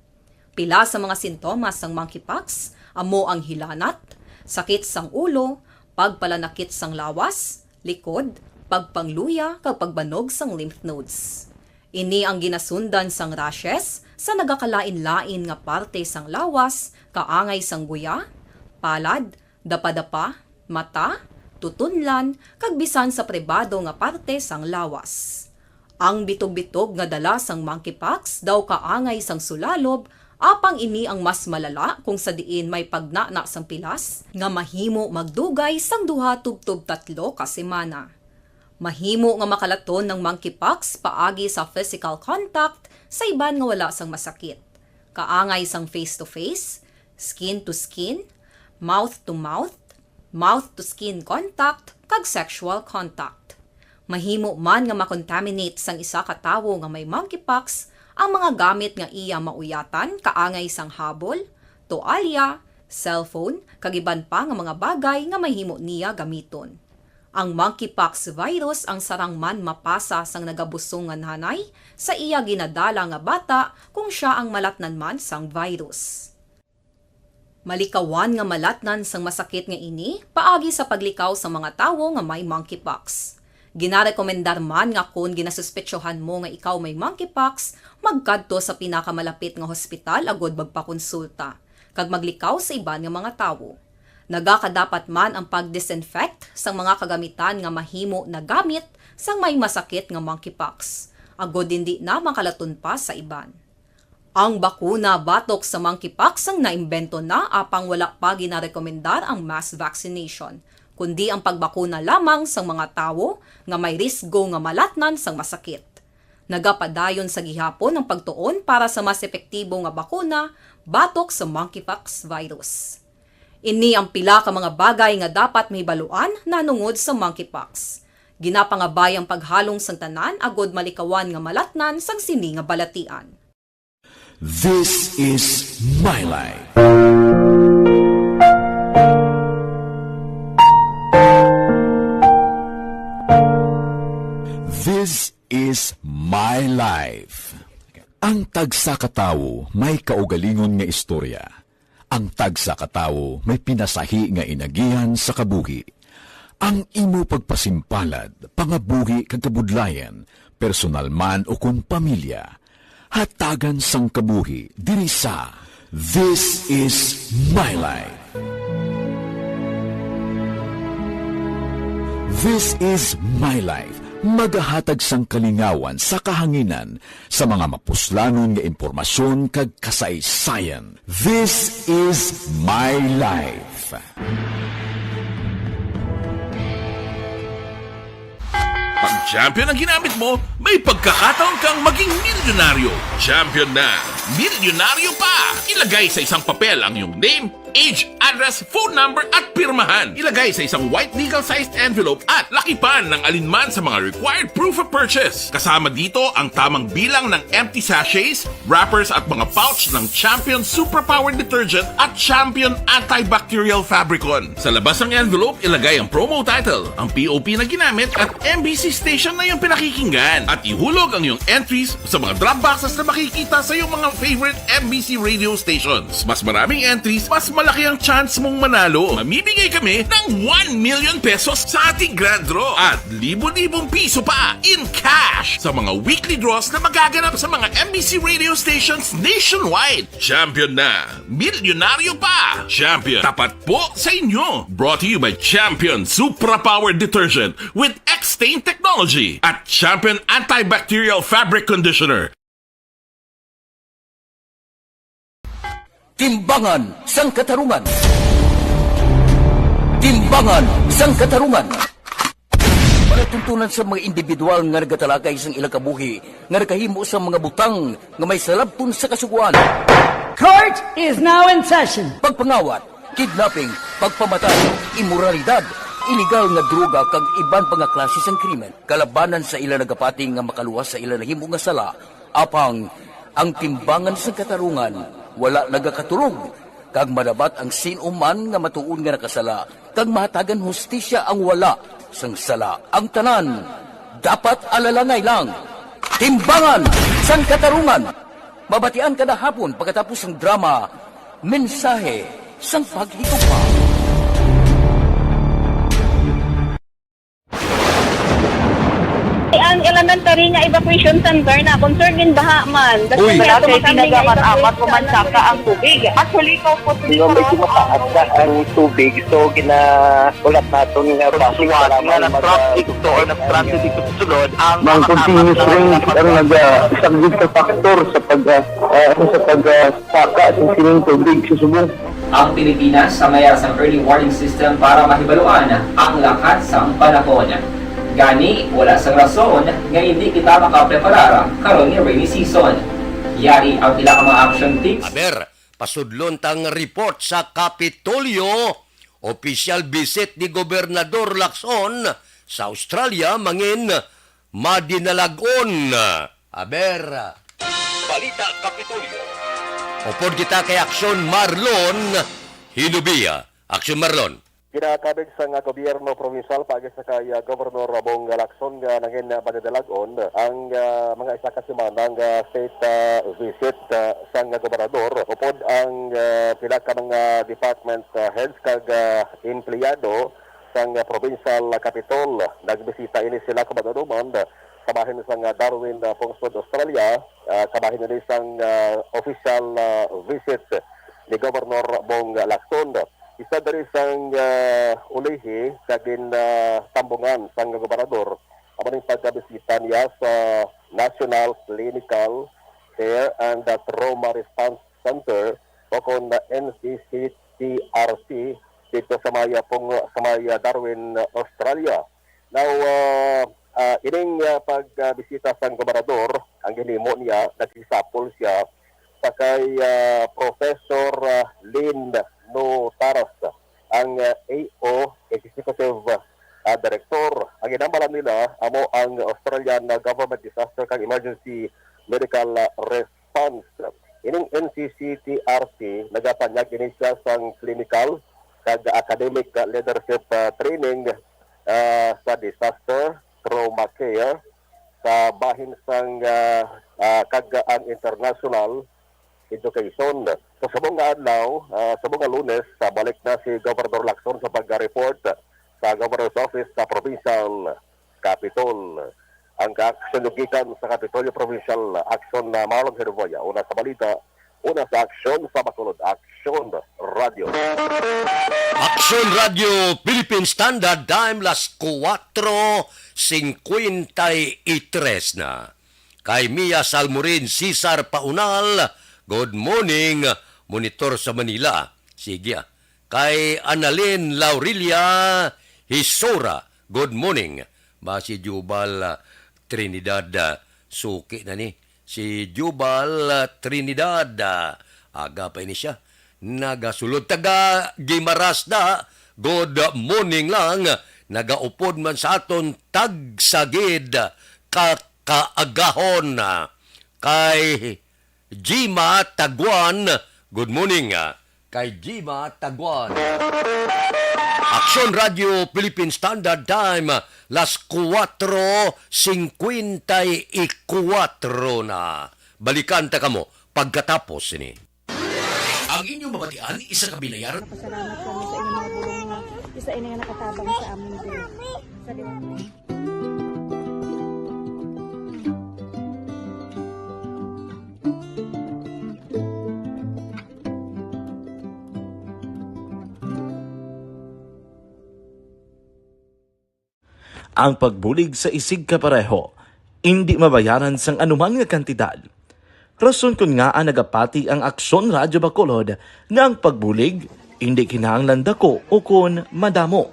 Pila sa mga sintomas sang monkeypox amo ang hilanat, sakit sang ulo, pagpalanakit sang lawas, likod, pagpangluya, kag pagbanog sang lymph nodes. Ini ang ginasundan sang rashes sa nagakalain-lain nga parte sang lawas, kaangay sang guya, palad, dapadapa, mata, tutunlan, kag bisan sa pribado nga parte sang lawas. Ang bitog-bitog nga dala sang monkeypox daw kaangay sang sulalob, apang ini ang mas malala kung sa diin may pagnana sang pilas nga mahimo magdugay sang duha tubtob tatlo ka semana. Mahimo nga makalaton ang monkeypox paagi sa physical contact sa iban nga wala sang masakit, kaangay sang face-to-face, skin-to-skin, mouth-to-mouth, mouth-to-skin contact, kag sexual contact. Mahimo man nga makontaminate sang isa ka tawo nga may monkeypox ang mga gamit nga iya mauyatan, kaangay sang habol, toalya, cellphone, kag iban pa nga mga bagay nga mahimo niya gamiton. Ang monkeypox virus ang sarang man mapasa sang nagabusong nga nanay sa iya ginadala nga bata kung sia ang malatnan man sang virus. Malikawan nga malatnan sang masakit nga ini paagi sa paglikaw sa mga tawo nga may monkeypox. Ginarekomendar man nga kon ginasuspetsohan mo nga ikaw may monkeypox, magkadto sa pinakamalapit nga hospital agud magpakonsulta kag maglikaw sa iban nga mga tawo. Nagakadapat man ang pag-disinfect sang mga kagamitan nga mahimo nagamit sang may masakit nga monkeypox, agud indi na makalaton pa sa iban. Ang bakuna batok sa monkeypox ang naimbento na, apang wala pa ginarekomendar ang mass vaccination, kundi ang pagbakuna lamang sang mga tawo nga may risgo nga malatnan sang masakit. Nagapadayon sa gihapon ang pagtuon para sa mas epektibo nga bakuna batok sa monkeypox virus. Ini ang pila ka mga bagay nga dapat mahibaluan nahanungod sa monkeypox. Ginapangabay ang paghalong sang tanan agud malikawan nga malatnan sang sini nga balatian. This is my life. This is my life. Ang tagsa ka tawo may kaugalingon nga istorya. Ang tagsa ka tawo may pinasahi nga inagihan sa kabuhi. Ang imo pagpasimpalad, pangabuhi kag kabudlayan, personal man ukon pamilya, hatagan sang kabuhi diri sa This Is My Life. This Is My Life magahatag sang kalingawan sa kahanginan sa mga mapuslanon nga impormasyon kag kasaysayan. This Is My Life. Pag champion ang ginamit mo, may pagkakataon kang maging milyonaryo. Champion na! Milyonaryo pa! Ilagay sa isang papel ang iyong name, age, address, phone number, at pirmahan. Ilagay sa isang white legal-sized envelope at lakipan ng alinman sa mga required proof of purchase. Kasama dito ang tamang bilang ng empty sachets, wrappers, at mga pouch ng Champion Superpower Detergent at Champion Antibacterial Fabricon. Sa labas ng envelope, ilagay ang promo title, ang P O P na ginamit, at M B C station na iyong pinakikinggan. At ihulog ang iyong entries sa mga drop boxes na makikita sa iyong mga favorite M B C radio stations. Mas maraming entries, mas Laki ang chance mong manalo. Mamimigay kami ng one million pesos sa ating grand draw at libo-libong piso pa in cash sa mga weekly draws na magaganap sa mga M B C radio stations nationwide. Champion na, milyonaryo pa. Champion, tapat po sa inyo. Brought to you by Champion Supra Power Detergent with X-Stain Technology at Champion Antibacterial Fabric Conditioner. Timbangan sang Katarungan. Timbangan sang Katarungan. Palatuntunan sa mga individual nga nagatalakay sang ilang kabuhi nga nakahimo sa mga butang nga may salabton sa Kasugoan. Court is now in session. Pagpangawat, kidnapping, pagpamatay, imoralidad, iligal nga droga kag iban pa nga klase sang krimen kalabanan sa ila nagapati nga makaluwas sa ila nahimo nga sala. Apang ang timbangan sang katarungan wala nagakatulog, kag madabat ang sin-o man nga matuod nga nakasala, kag mahatagan hustisya ang wala sang sala. Ang tanan dapat alalangay lang. Timbangan sang Katarungan, mabatian kada hapon pagkatapos sang drama, Mensahe sang Paghigugma. Ang elementary nga evacuation center na concerned in baha man. Uy. Wala kay tinaga man amat ko man saka ang tubig. Actually, ko po Di ba medyo mataas na ang tubig, so ginahulat naton nga basi nga nag-transit to or nag-transit ito sa sulod ang Ang continuous rain ang nagasaglit sa factor sa pag ah, ah, ano, sa pag ah, saka sa sining tubig sa subong. Ang Pilipinas sa mayar sang early warning system para mahibaluan ang lakat sang panahon. Gani, wala sang rason nga hindi kita makapreparar karon nga rainy season. Yari ang pila ka mga action tips. Aber, pasudlon tang report sa Kapitolyo. Opisyal visit ni Gobernador Lacson sa Australia mangin madinalag-on. Aber, Balita Kapitolyo. Upod kita kay Aksyon Marlon Hinubia. Aksyon Marlon. Ginatabig sang gobyerno provincial paagi sa kay, ah, Gobernador Bong Lacson nga nangin, ah, madinalag-on ang, ah, mga isa ka semana nga state, ah, visit, ah, sang gobernador upod ang, ah, pila ka mga department, ah, heads kag, ah, empleyado sang, ah, provincial, ah, capitol. Nagbisita ini sila, Kababayan, sa bahin sang, ah, Darwin, ah, Pungsod, Australia, ah, kabahin ini sang, ah, official, ah, visit ni Governor Bong Lacson. Isa diri sang, ah, ulihi sa gintambungan sang gobernador amo ning pagkabisita niya sa National Clinical Care and Trauma Response Center o kon N C C T R C dito sa may, ah, pung-, sa may, ah, Darwin, Australia. Now, ah, ah, ining, ah, pagbisita sang gobernador, ang ginhimo niya, nagsisapol siya sa kay, ah, Professor, ah, Lynn Notaras, ang, ah, A O Executive, ah, Director. Ang ginhambal nila amo ang Australian, ah, Government Disaster kag Emergency Medical, ah, Response. Ining N C C T R C, nagapanyag ini siya sang clinical kag academic, ah, leadership, ah, training, ah, sa disaster trauma care sa bahin sang, ah, ah, kag ang international education. So, subong nga adlaw, ah, subong nga Lunes, ah, balik na si Governor Lacson sa pag-report sa Governor's Office sa Provincial Capitol. Ang kaaksyon gikan sa Kapitolyo Provincial, Aksyon na Marlon Herboya. Una sa balita, una sa aksyon sa Bacolod, Aksyon Radio. Aksyon Radio Philippine Standard Time, las kuwatro singkwenta y tres na. Kay Mia Salmorin, Cesar Paunal, good morning, monitor sa Manila. Sige, ah. Kay Annalyn Laurilia Hisora, good morning. Ba si Jubal, ah, Trinidad, ah, suki na ni. Si Jubal, ah, Trinidad, ah, aga pa ini siya. Nagasulod taga Guimaras da, good morning lang. Nagaupod man sa aton tagsagid ka kaagahon. Kay Jima Taguan, good morning, ah, kay Jima Taguan. Aksyon Radio Philippine Standard Time, las kuwatro singkwenta y kuwatro na. Balikan ta kamo pagkatapos sini. Ang inyong mabatian, isa ka binayaran. Pasalamat kami sa inyong mga bulong nga isa ini nga nakatabang sa amon diri sa liwat. Ang pagbulig sa isigkapareho indi mabayaran sang anuman nga kantidad. Rason kon ngaa nagapati ang Aksyon Radyo Bacolod nga ang pagbulig indi kinahanglan dako ukon madamo.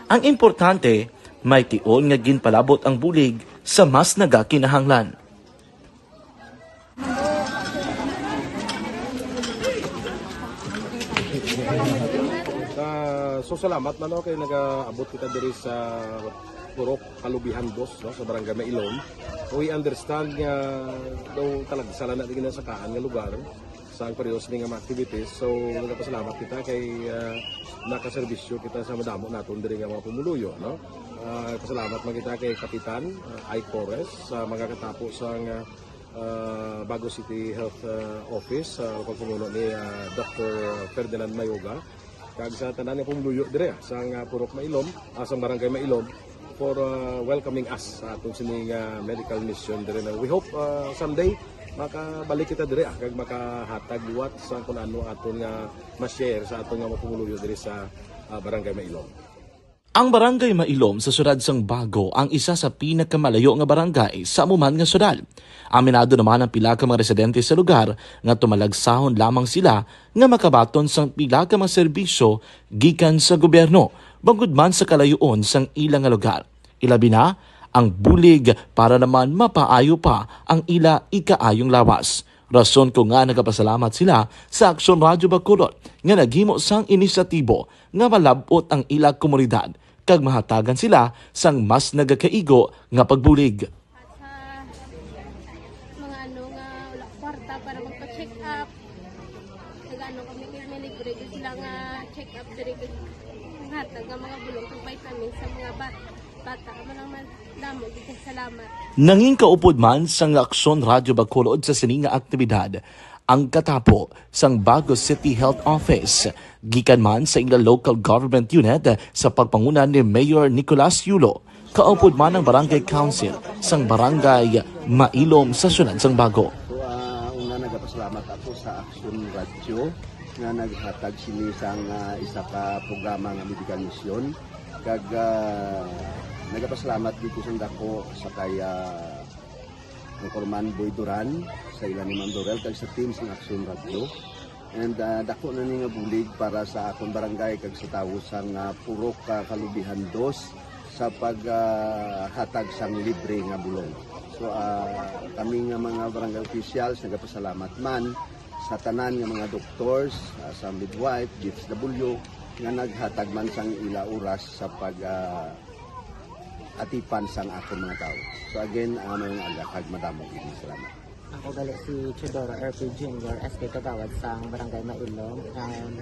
Ang importante, may tion nga ginpalabot ang bulig sa mas nagakinahanglan. Ah, so salamat man, no, kay nagaabot kita diri sa Purok Kalubihan Dos, no, sa Barangay Mailom. We understand nga daw talagsa lang na di ginasakaan nga lugar sa ang periods ni nga mga activities. So nagapasalamat kita kay ah, nakaserbisyo kita sa madamo naton diri nga mga pumuluyo, no. Ah, pasalamat man kita kay Kapitan ah, Ike Torres sa mga katapo sa nga ah, Bago City Health ah, Office sa pagpamuno ni ah, Doctor Ferdinand Mayoga, kag sa tanan nga pumuluyo dire ah, sa nga Purok Mailom, ah, sa Barangay Mailom, for ah, welcoming us sa aton sini nga medical mission dire na. We hope ah, someday makabalik kita dire ah, kag makahatag liwat sa kun ano aton nga ma-share sa aton nga mga pumuluyo dire sa ah, Barangay Mailom. Ang Barangay Mailom sa siyudad sang Bago ang isa sa pinakamalayo nga barangay sa amo man nga siyudad. Aminado naman ang pila ka mga residente sa lugar nga tumalagsahon lamang sila nga makabaton sang pila ka mga serbisyo gikan sa gobyerno, bangod man sa kalayoon sang ila nga lugar. Ilabi na ang bulig para naman mapaayo pa ang ila ikaayong lawas. Rason ko nga nagapasalamat sila sa Aksyon Radyo Bacolod nga naghimo sang inisyatibo nga malab-ot ang ila komunidad kag mahatagan sila sang mas nagakaigo nga pagbulig. At sa mga ano nga wala kwarta para magpa-check up, nag-ano kami, may libre gyud sila nga check up diri kay hatag nga mga bulong kag vitamins sa mga bat bata. Amo lang man, damo gyud kay salamat. Nangin kaupod man sang Aksyon Radyo Bacolod sa sini nga aktibidad ang katapo sang Bago City Health Office, gikan man sa ila local government unit sa pagpanguna ni Mayor Nicolas Yulo, kaupod man ang Barangay Council sang Barangay Mailom sa siyudad sang Bago. So, ah, una, nagapasalamat ako sa Aksyon Radyo nga naghatag sini sang ah, isa ka programa nga medical mission. Kag ah, nagapasalamat dito sa dako sa kay ah, Anchorman Boy Duran, sa ila ni Ma'am Dorel, kag sa team sang Aksyon Radyo. And ah, dako na ni nga bulig para sa akon barangay kag sa tawo sang ah, Purok ah, Kalubihan Dos sa paghatag sang libre nga bulong. So ah, kami nga mga barangay officials nagapasalamat man sa tanan nga mga doctors, ah, sa midwife, D S W, nga naghatag man sang ila oras sa pag ah, atipan sang akon mga tawo. So again, ah, maayong aga kag madamo gid nga salamat. Ako gali si Teodoro R P Junior, S K Kagawad sang Barangay Mailom. Um,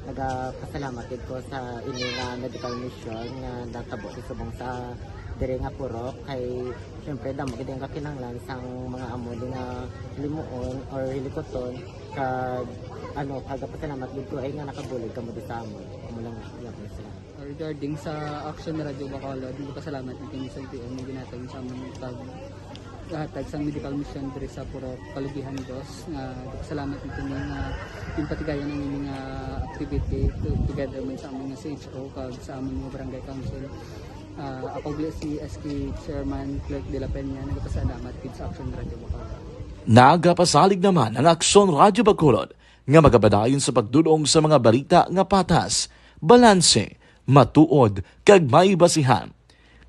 nagapasalamat gid ko sa ini nga medical mission nga natabo sa subong sa diri nga purok kay syempre damo gid ang kakinahanglan sang mga amo di nga limuon or hilikuton kag ano, kagapasalamat gid ko ay nga nakabulig kamo di sa amon. Amo lang gyapon sila. Regarding sa Action Radio Bacolod, nagpasalamat kami sa L T O nga ginhatag sa amon pag hatag sang medical mission diri sa Purok Kalubihan Dos. Nga nagpasalamat kami nga ginpatigayon ang ining nga activity to, together man sa amon nga C H O kag sa amon nga barangay council. Ah, ako gali si S K Chairman Clerk de la Peña, nagpasalamat gid sa Action Radio Bacolod. Nagapasalig naman ang Aksyon Radio Bacolod nga magapadayon sa pagdul-ong sa mga balita nga patas, balanse, matuod, kag may basihan.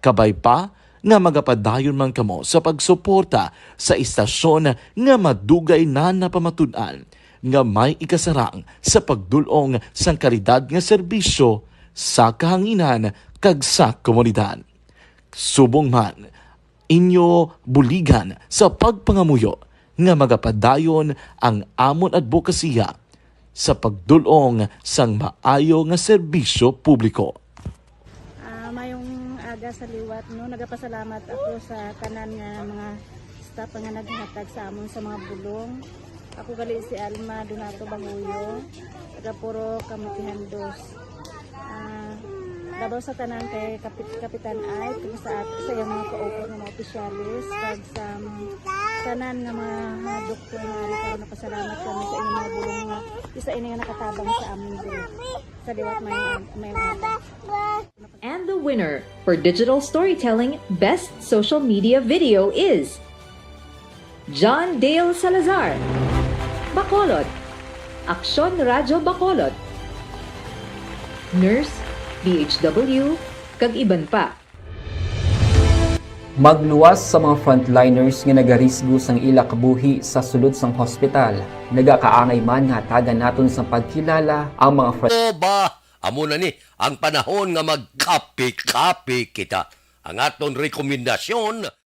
Kabay pa nga magapadayon man kamo sa pagsuporta sa istasyon nga madugay na napamatud-an nga may ikasarang sa pagdul-ong sang kalidad nga serbisyo sa kahanginan kag sa komunidad. Subong man, inyo buligan sa pagpangamuyo nga magapadayon ang amon adbokasiya sa pagdul-ong sang maayo nga serbisyo publiko. Ah, mayong aga sa liwat, no? Nagapasalamat ako sa tanan nga mga staff nga naghatag sa amon sa mga bulong. Ako gali si Alma Donato Bahuyo, taga Purok Kamutihan Dos. Ah, labaw sa tanan kay Kapit-, Kapitan Ike, kag sa, sa iyang mga kaupo nga mga opisyalis, kag sa tanan nga mga, ah, doktor nga ari karon, napasalamat kami sa inyong mga bulong nga isa ini nga nakatabang sa amin diri sa liwat may, may. And the winner for digital storytelling best social media video is John Dale Salazar, Bacolod, Aksyon Radyo Bacolod, Nurse, D H W, kag iban pa. Magluwas sa mga frontliners nga nagarisgo sang ila kabuhi sa sulod sang hospital. Nagakaangay man nga hatagan naton sang pagkilala ang mga front- O ba, amo na ni ang panahon nga magkape-kape kita. Ang aton rekomendasyon,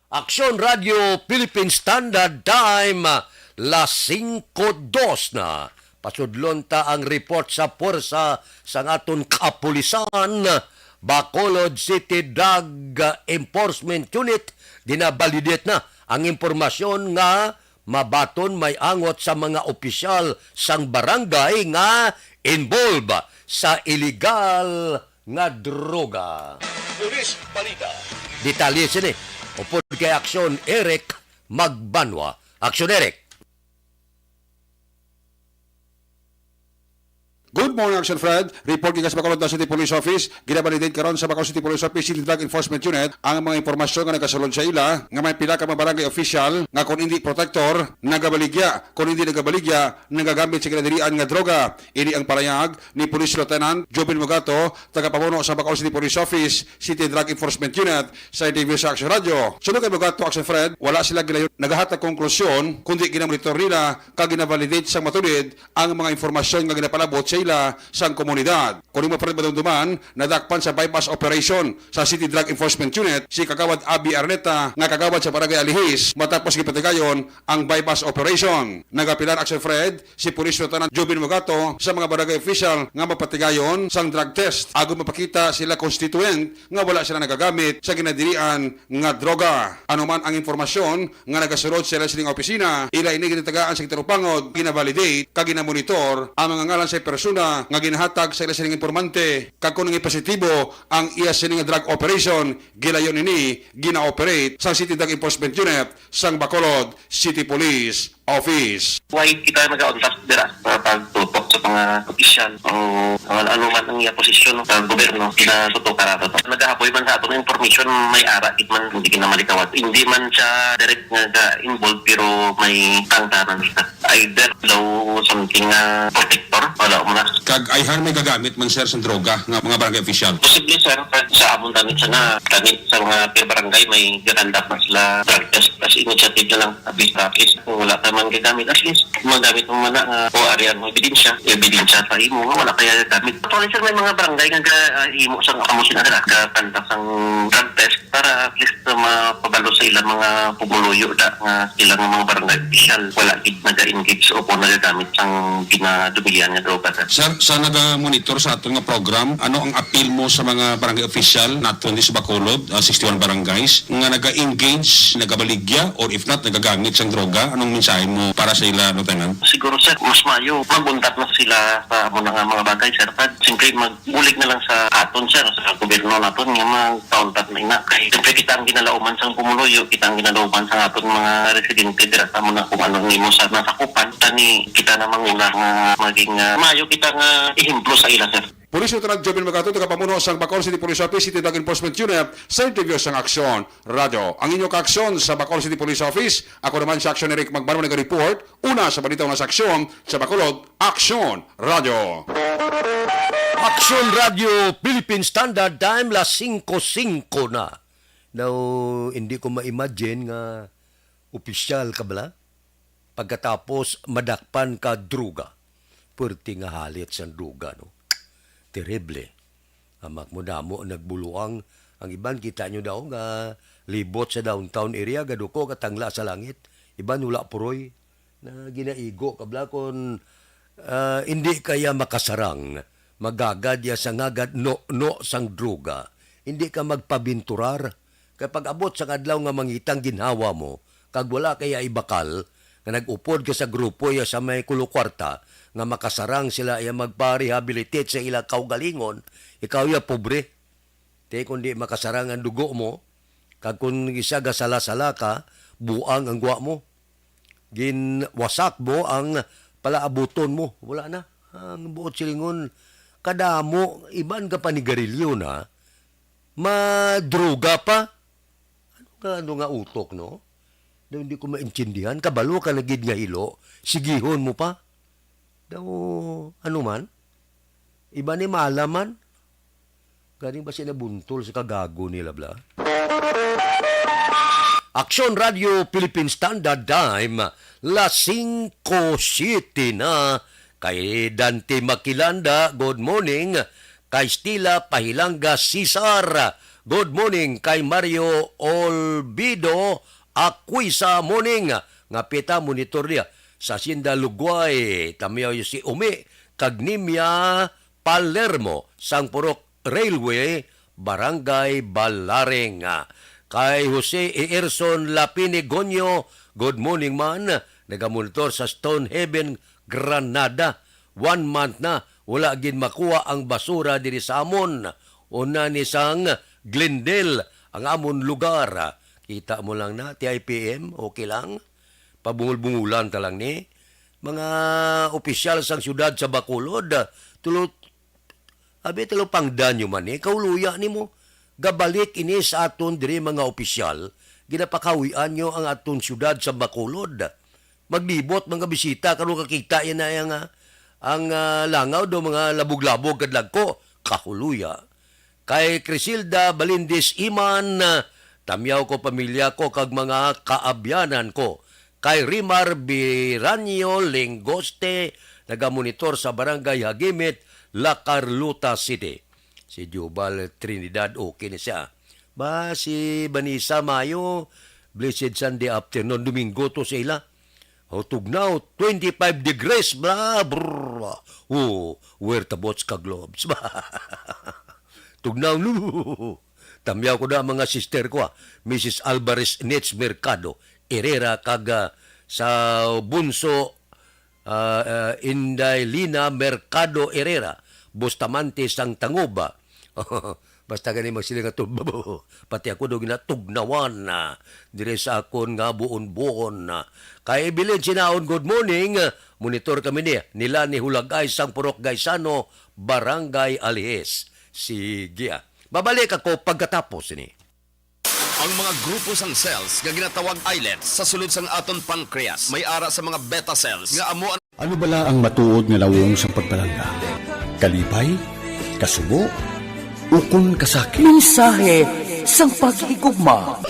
Aksyon Radio Philippine Standard Time, las singko dos na. Pasudlon ta ang report sa puwersa sang aton kapulisan. Bacolod City Drug Enforcement Unit, ginabalidate na ang impormasyon nga mabaton may angot sa mga opisyal sang barangay nga involved sa iligal nga droga. Police Balita. Detalye sini upod kay Aksyon Eric Magbanwa. Aksyon Eric. Good morning, Action Fred. Report gikan sa Bacolod City Police Office. Ginabalidate karon sa Bacolod City Police Office City Drug Enforcement Unit ang mga impormasyon nga nagasulod sa ila nga may pila ka mga barangay official nga kon indi protektor, nagabaligya, kon indi nagabaligya, nagagamit sa ginadilian nga droga. Ini ang palayag ni Police Lieutenant Jobin Mugato, tagapamuno sa Bacolod City Police Office City Drug Enforcement Unit, sa interview sa Action Radio. Suno kay Mugato, Action Fred, wala sila gilayon nagahatag konklusyon, kundi ginamonitor nila kag ginavalidate sang matulid ang mga impormasyon nga ginapalabot sa ila sang komunidad. Kung imo, Fred, madumduman, nadakpan sa buy-bust operation sa City Drug Enforcement Unit si Kagawad Abby Arneta, nga kagawad sa Barangay Alihis, matapos gipatigayon ang buy-bust operation. Nagapilar, Action Fred, si Police Lieutenant Jobin Mugato sa mga barangay official nga magpatigayon sang drug test agud mapakita sila constituent nga wala sila nagagamit sa ginadilian nga droga. Ano man ang impormasyon nga nagasulod sa ila sining opisina, ila ini ginatagaan sa gitarupangod, ginavalidate kag ginamonitor ang mga ngalan sa persona nga ginahatag sa ila sining impormante, kag kung nangipositibo ang iya sining drug operation, gilayon ini gina-operate sang City Drug Enforcement Unit sang Bacolod City Police Office. Why kita nag-unlock dira sa pagtutok sa mga opisyal o ano, ano man ang iya posisyon sa gobyerno, ginatutukaran nato. Nagahaboy man sa aton information, may ara gid man, hindi gid na malikawat. Hindi man siya direct nga ga-involve, pero may tangtanan siya. Either daw something nga protector, wala mo na. Kag ayhan may gagamit man, sir, sa droga nga mga barangay official? Posible, sir, sa amon, kami sa na, kami sa mga per barangay may gagandak na sila drug test. As initiative na lang, at least practice. Kung wala ka man gagamit, at least magamit mo man na nga o arian mo ebidensya, ebidensya sa imo nga wala kaya gamit. Actually, sir, may mga barangay nga ga-, ah, imo sang amo sila, sir, ah, gapandak sang drug test para at least, ah, mapabalo sa ilang mga pumuluyo da nga sila nga mga barangay official wala gid naga-engage o kung nagagamit sang ginadumilian nga droga, sir. Sir, sa naga-monitor sa aton nga program, ano ang appeal mo sa mga barangay official naton di sa Bacolod, ah, sixty-one barangays, nga naga-engage, nagabaligya, or if not, nagagamit sang droga? Anong mensahe mo para sa ila, Lieutenant? Siguro, sir, mas maayo mag-untat na sila sa amo na nga mga bagay, sir. Kag siyempre, magbulig na lang sa aton, sir, sa gobyerno naton nga magkauntat na ina. Kay siyempre, kita ang ginalauman sang pumuluyo, kita ang ginalauman sa aton mga residente dira sa amo na kung ano nimo sa nasakupan. Tani kita na manguna nga maging, ah, maayo kita nga ehemplo sa ila, sir. Police Lieutenant Joven Magato, tagapamuno sang Bacolod City Police Office, City Drug Enforcement Unit, sa interview sang Aksyon Radyo. Ang inyo kaaksyon sa Bacolod City Police Office, ako naman si Aksyon Eric Magbanwa, nag-report. Una sa balita nga sa aksyon sa Bacolod, Aksyon Radyo. Aksyon Radyo Philippine Standard Time, las singko singko na. Now, hindi ko ma-imagine nga opisyal ka bala. Pagkatapos, madakpan ka droga. Perti nga halit sang droga, no? Terrible. Amak mo damo nagbuluang. Ang iban, kita nyo daw nga libot sa downtown area, gaduko katangla sa langit. Iban wala puroy. Na ginaigo ka bala kon, ah, hindi kaya makasarang. Magagad ya sa ngagad no-no sang droga. Hindi ka magpabinturar. Kay pag-abot sang adlaw nga mangitang ginhawa mo, kag wala kaya ibakal, nga nag-upod ka sa grupo ya sa may kulo kwarta, nga makasarang sila ya magpa-rehabilitate sa ila kaugalingon, ikaw ya pobre. Te, kung di makasarang ang dugo mo, kag kung isa gasala-sala ka, buang ang gwa mo. Ginwasak mo ang palaabuton mo. Wala na. Ang buot silingon, kadamo, iban ka panigarilyo na, madruga pa. Ano nga, ano nga utok, no? Daw hindi ko maintindihan. Kabalo ka na gid nga hilo. Sigihon mo pa. Daw, ano man? Iba ni malaman. Ganing ba siya nabuntol sa kagago nila, bla? Aksyon Radio Philippine Standard Time, las singko siete na. Kay Dante Makilanda, good morning. Kay Stila Pahilanga Cesar, good morning. Kay Mario Olvido Aquisa, morning. Nga pita monitor niya sa Sinda Lugway, tamyaw si Umi, kag Nimia Palermo, sang Purok Railway, Barangay Balaring. Kay Jose Ierson Lapinigonyo, good morning man, nagamonitor sa Stonehaven, Granada. One month na, wala gid makuha ang basura diri sa amon. Una ni sang Glendale, ang amon lugar. Kita mo lang na, T I P M, okay lang. Pabungol-bungulan ta lang ni. Mga opisyal sang siyudad sa Bacolod, tulo, abi, tulo pang danyo man ni, kauluya nimo. Gabalik ini sa aton diri, mga opisyal, ginapakawian nyo ang aton siyudad sa Bacolod. Maglibot, mga bisita, karon kakita yan na ang, ah, ang, ah, langaw do, mga labog-labog kadlagko. Kahuluya. Kay Crisilda Balindis Iman, ah, tamyaw ko pamilya ko kag mga kaabyanan ko. Kay Rimar Biranyo Lingoste, nagamonitor sa Barangay Hagimit, La Carlota City. Si Jubal Trinidad, okay na siya. Ba, si Vanessa Mayo, blessed Sunday afternoon, Domingo to sa ila. O, tugnaw, twenty-five degrees, bla, brr. O, wear ta boots ka gloves. Tugnaw, no. Tamyaw ko na mga sister ko, ah. Missus Alvarez Nets Mercado, Herrera, kag, ah, sa bunso, ah, ah, Inday Lina Mercado Herrera, Bustamante sang Tangoba. Basta gani magsiling nga tub-, pati ako daw ginatugnawan na dire sa akon nga buon-buon na. Kay Evelyn Sinaon, good morning. Monitor kami ni nila ni Hulagay sang Purok Gaisano, Barangay Alihis. Sige, ah. Babalik ako pagkatapos ini. Ang mga grupo sang cells nga ginatawag islets sa sulod sang aton pancreas may ara sa mga beta cells nga amo ang Ano bala ang matuod nga nawong sang pagpalangga? Kalipay? Kasubo? Ukon kasakit? Mensahe sang paghigugma.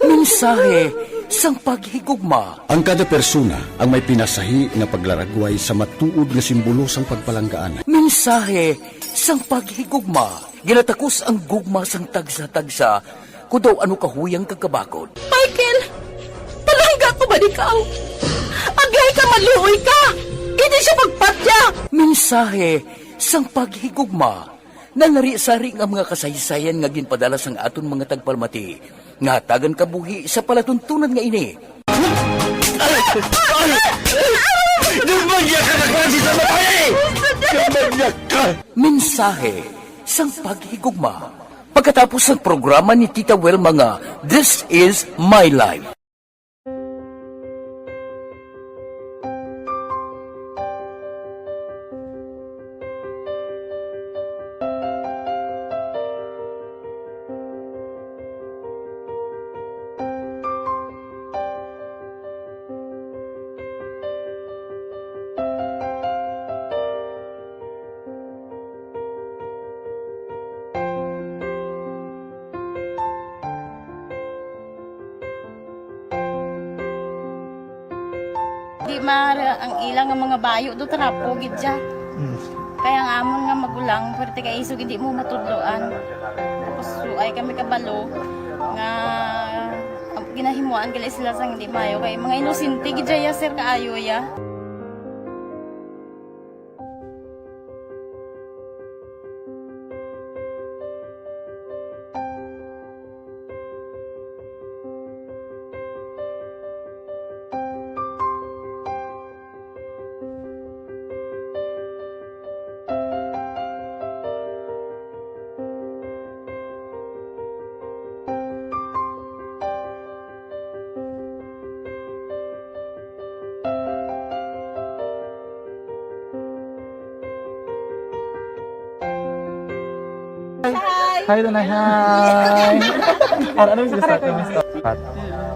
Mensahe sang paghigugma. Ang kada persona ang may pinasahi nga paglaragway sa matuod nga simbolo sang pagpalanggaan. Mensahe sang paghigugma. Ginatakos ang gugma sang tagsa-tagsa, kun daw ano kahuyang kag kabakod. Michael, palangga ko ba ikaw? Aglay ka, maluoy ka! Hindi siya pagpatya! Mensahe sang paghigugma. Nalari-sari nga mga kasaysayan nga ginpadala sang aton mga tagpalamati nga hatagan kabuhi sa palatuntunan nga ini. Ay! Ay! Ay! Gambagya ka na klase sa babae! Gambagya ka! Mensahe sang paghigugma. Pagkatapos sang programa ni Tita Wilma nga This Is My Life. Di ma-, ang ila nga mga bayo do trapo gid siya. Mm. Kaya ang amon nga magulang, pwerte kay isog hindi mo matudloan. Tapos suay kami kabalo nga ginahimuan gali sila sang hindi maayo. Kay mga inosente gid siya, sir, kaayo ya. Hi. Hi, Tanay. Hi. Ano, ano yung sila sa akin? Gat-,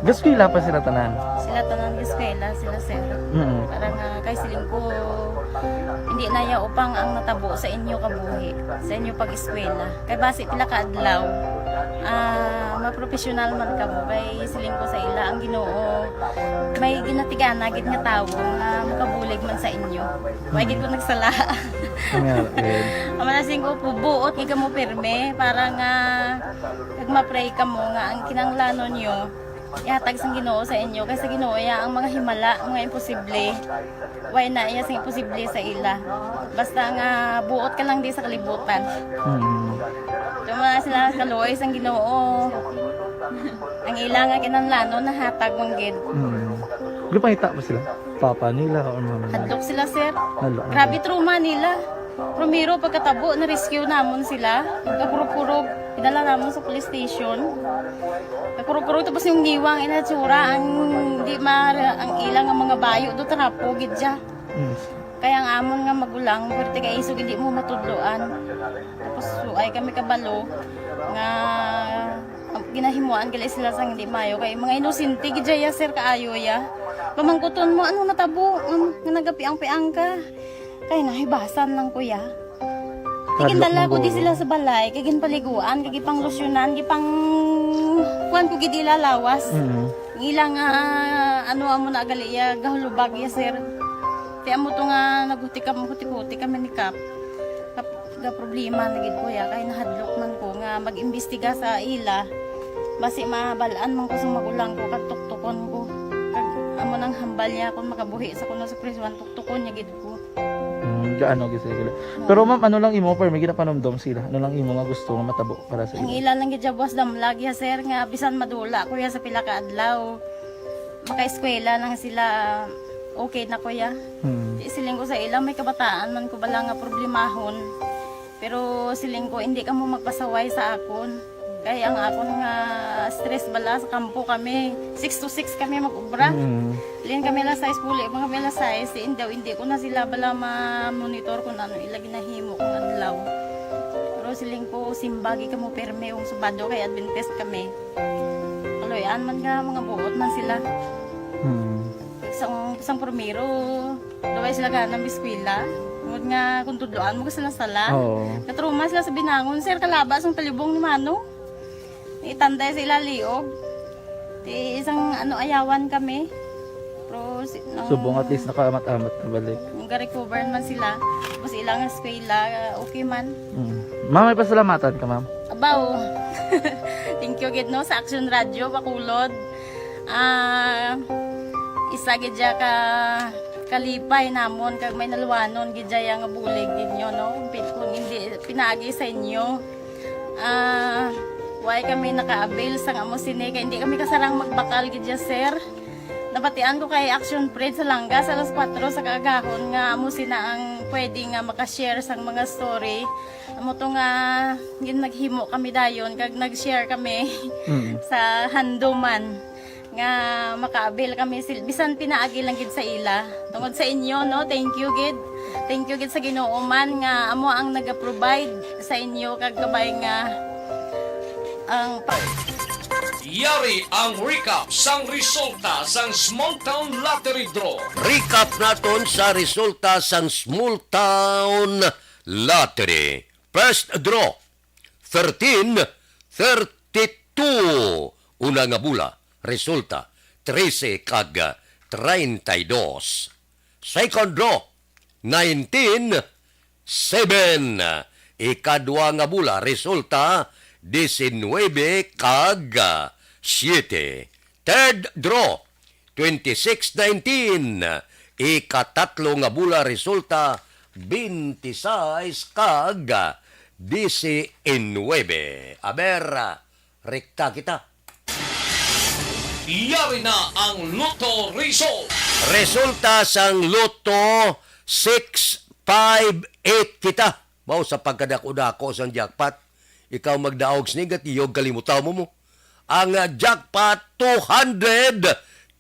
gaskwela pa sila tanan? Sila tanan gaskwela, sila, sir. Mm. Para nga kay siling ko, hindi na ya upang ang natabo sa inyo kabuhi, sa inyo pag-eskwela. Kay basi pila ka adlaw, ah, mapropesyonal man kamo. Kay siling ko sa ila, ang Ginoo may ginatigana gid nga tawo nga makabulig man sa inyo. Wa gid ko nagsala. Amen. Ang mga siling ko, buot gid kamo pirme para nga kag ma-pray kamo nga ang kinahanglanon nyo ihatag sang Ginoo sa inyo, kay sa Ginoo ya ang mga himala, mga imposible. Way na iya sing imposible sa ila. Basta nga buot ka lang di sa kalibutan. Mm. Tuma sila kaluoy sang Ginoo. Ang ila nga kinahanglanon nahatag man gid. Mm. Gipangita ba sila? Papa nila or mama nila? Hadlok sila, sir. Hadlok, Grabe okay. Trauma nila. Primero, pagkatabo, na-rescue namon sila. Kakurog-kurog, idala namon sa police station. Kakurog-kurog, tapos yung niwang inatsura, ang di ma-, ang ilang ang mga bayo do, trapo gid siya. Mm. Kaya ang amon nga magulang, pwerte kay isog hindi mo matudloan. Tapos suay kami kabalo nga ginahimuan gali sila sang hindi maayo. Kay mga inosente gid ya, sir, kaayo ya. Pamangkuton mo, ano natabo? Um, nga nagapiang-piang ka. Kay nahibasan lang, kuya. Hadlok Ginadala man ko di guro. Sila sa balay, kay ginpaliguan, kay gipanglusyonan, gipang kuan ko gid ila lawas. Mm. Ang ila nga, ano, amo na gali iya, gahulubag iya, sir. Ti amo to nga naghuti kam-, huti-huti kami ni Kap. Kap-, ga problema na gid ko ya, kay nahadlok man ko nga mag-imbestiga sa ila. Basi mabal-an man ko sa magulang ko, kag tuktukon ko. Kag amo nang hambal niya kung makabuhi sa kuno sa prisuan, tuktukon niya gid ko. Mm, gaano gid sila gila. Pero ma'am, ano lang imo, pero may ginapanumdom sila? Ano lang imo nga gusto nga matabo para sa Ang ila? Ila lang gid siya buwas damlag ya, sir, nga bisan madula ko ya sa pila ka adlaw. Makaeskwela lang sila, okay na, kuya. Hmm. Di siling ko sa ila, may kabataan man ko bala nga problemahon. Pero siling ko, hindi kamo magpasaway sa akon. Kay ang akon nga stress bala sa kampo kami, six to six kami mag-obra. Hmm. Lin kami alas sais, puli pa kami alas sais, si indaw, hindi ko na sila bala ma-monitor kung ano ila ginahimo kung adlaw. Pero siling ko, simbagi kamo pirme kung Sabado kay Adventist kami. Kaluy-an man nga mga buot man sila. Hmm. Sang, sang primero, luway sila gana mag-eskwela. Tungod nga kung tudloan mo ka sila sala. Oo. Katruma sila sa binangon, sir, kalaba sang talibong ni Mano. Itanday sa ila liog. Ti isang ano, ayawan kami. Pero si, nang Subong at least nakaamat-amat na balik. Nung ga-recover man sila, tapos ilang eskwela, okay man. Mm. Ma'am, may pasalamatan ka, ma'am? Abaw. Thank you gid, no, sa Action Radio Bacolod. Ah, isa gid siya ka kalipay namon kag may naluwanon gid siya nga bulig gid nyo, no? Pi-, kung hindi pinaagi sa inyo, ah, why kami naka-avail sang amo sini? Kay hindi kami kasarang magbakal gid siya, sir. Nabatian ko kay Action Fred sa Langga sa alas kuwatro sa kaagahon nga amo sina ang pwede nga maka-share sang mga story. Amo to nga gin-, naghimo kami dayon kag nag-share kami Mm. sa handuman nga maka-avail kami sil-, bisan pinaagi lang gid sa ila. Tungod sa inyo, no, thank you gid. Thank you gid sa Ginoo man nga amo ang naga-provide sa inyo kag kabay nga ang pa- Yari ang recap sang resulta sang Small Town Lottery Draw. Recap naton sa resulta sang Small Town Lottery. First draw, thirteen thirty-two. Una nga bola, resulta, trese kag treinta y dos. Second draw, nineteen seven. Ikadwa nga bola, resulta, diecinuebe kag siete. Third draw, twenty-six nineteen. Ikatatlo nga bola, resulta, twenty-six kag diecinuebe. Aber, rekta kita. Yari na ang Lotto result. Resulta sang Lotto, six five eight kita. Mao sa pagkadako-dako sang jackpot. Ikaw magdaog sini, gatiyog, kalimutaw mo mo. Ang, ah, jackpot, two hundred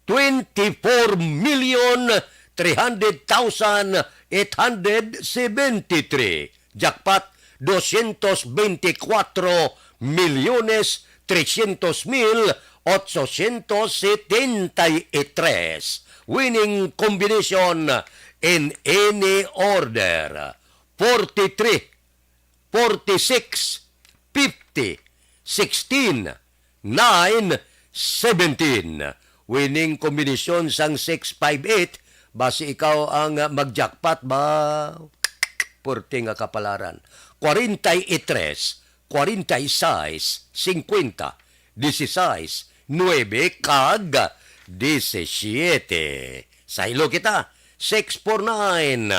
twenty-four million three hundred thousand eight hundred seventy-three. Jackpot, doscientos veinticuatro millones trescientos mil ochocientos setenta y tres. Winning combination in any order, forty-three, forty-six, fifty, sixteen, nine, seventeen. Winning combination sang six five eight, basi ikaw ang, ah, mag-jackpot ba? Purti nga kapalaran. Cuarenta y tres, cuarenta y seis, cincuenta, dieciséis, nuebe, kag diecisiete. Saylo kita, six four nine.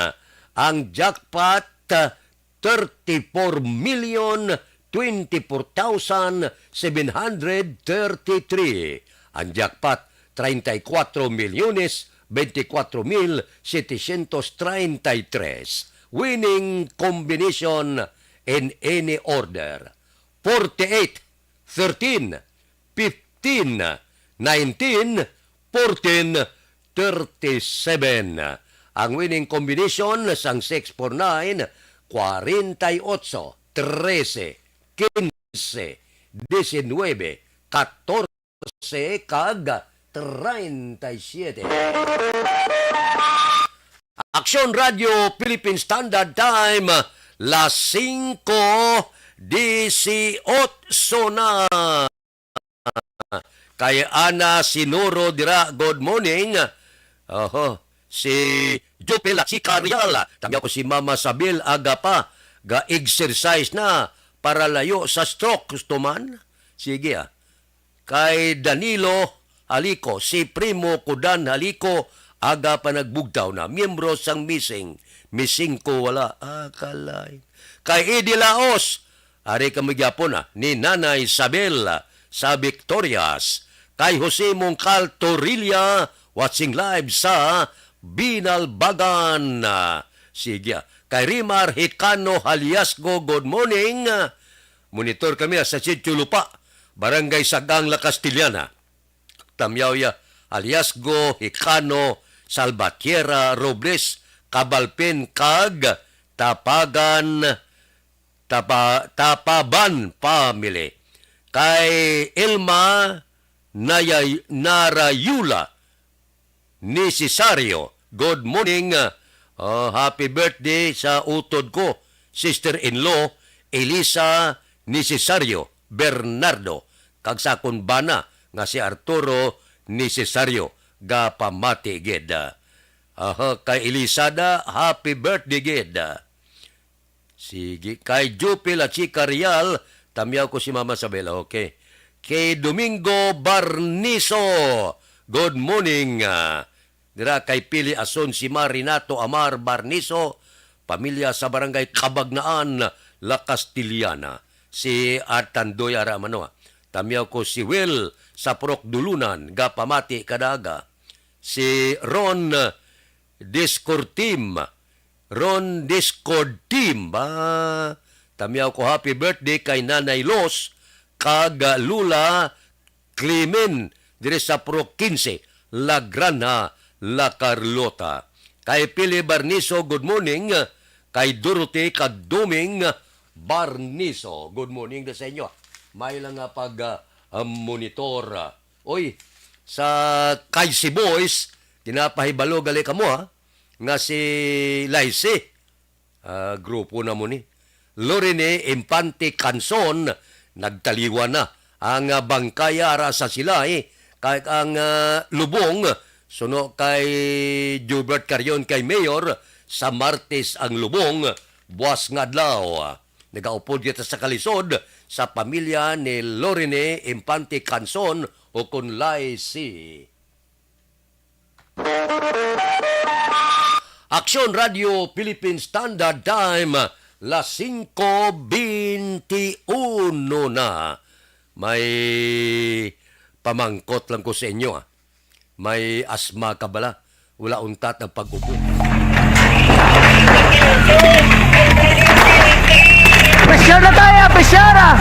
Ang jackpot, ah, thirty-four million twenty-four thousand seven hundred thirty-three. Ang jackpot, treinta y cuatro millones veinticuatro mil setecientos treinta y tres. Winning combination in any order, forty-eight, thirteen, fifteen, nineteen, fourteen, thirty-seven. Ang winning combination sang six four nine, forty-eight, thirteen, quince, diecinuebe, catorce, kag treinta y siete. Aksyon Radio Philippine Standard Time, las singko dieciocho na. Kay Ana Sinuro dira, good morning. Oho, si Jupil at si Karial. Tagya ko si Mama Sabil, aga pa, ga-exercise na para layo sa stroke. Gusto man? Sige, ah. Kay Danilo Halico, si Primo Kudan Halico, aga pa nagbugtaw na, miyembro sang Missing, Missing ko wala, ah, kalay. Kay Eddie Laos, ari kami gyapon, ah, ni Nanay Isabel, ah, sa Victorias. Kay Jose Mongcal Torilla, watching live sa Binalbagan. Ah, sige. Kay Rimar Hicano Haliasgo, good morning. Monitor kami, ah, sa Sitio Lupa, Barangay Sagang, La Castellana. Tamyaw ya, Haliasgo, Hicano, Salvatierra, Robles, Cabalpin, kag Tapagan, Tapa-, Tapaban family. Kay Elma Nayay-, Narayula Necesario, good morning. Uh, happy birthday sa utod ko, sister-in-law, Elisa Necesario Bernardo, kag sa akon bana nga si Arturo Necesario, gapamati gid. Aha, kay Elisada, happy birthday gid. Sige, kay Jupil at Chica Real, tamyaw ko si Mama Sabela, okay. Kay Domingo Barniso, good morning. Ah, dira kay Pili Ason, si Marinato Amar Barniso, pamilya sa Barangay Cabagnaan, La Castellana. Si Artandoy Aramano, ah. Tamyaw ko si Will sa Purok Dulunan, gapamati kadaga. Si Ron Discord Team. Ron Discord Team, ba? Tamyaw ko happy birthday kay Nanay Los kag, ah, Lula Clemen diri sa Pro quince, La Granja, La Carlota. Kay Pili Barniso, good morning. Kay Dorothy kag Doming Barniso, good morning da sa inyo. May lang nga pag, ah, ah, monitor. Oy, sa Kay Si Boys, ginapahibalo gali kamo, ha? Nga si Laisi, ah, grupo na mo ni. Lorene Infante Canson, nagtaliwan na ang, ah, bangkaya ara sa Silay, kag ang, ah, lubong, suno kay Jubert Carion kay Mayor, sa Martes ang lubong, buwas nga adlaw. Nagaupod kita sa kalisod sa pamilya ni Lorene Infante Canson, o kon Laisi. Aksyon Radio Philippine Standard Time, las singko beintiuno na. May pamangkot lang ko sa inyo, ah. May asma ka bala? Wala untat ang pag-ubo. Pressure na tayo, pressure, ah!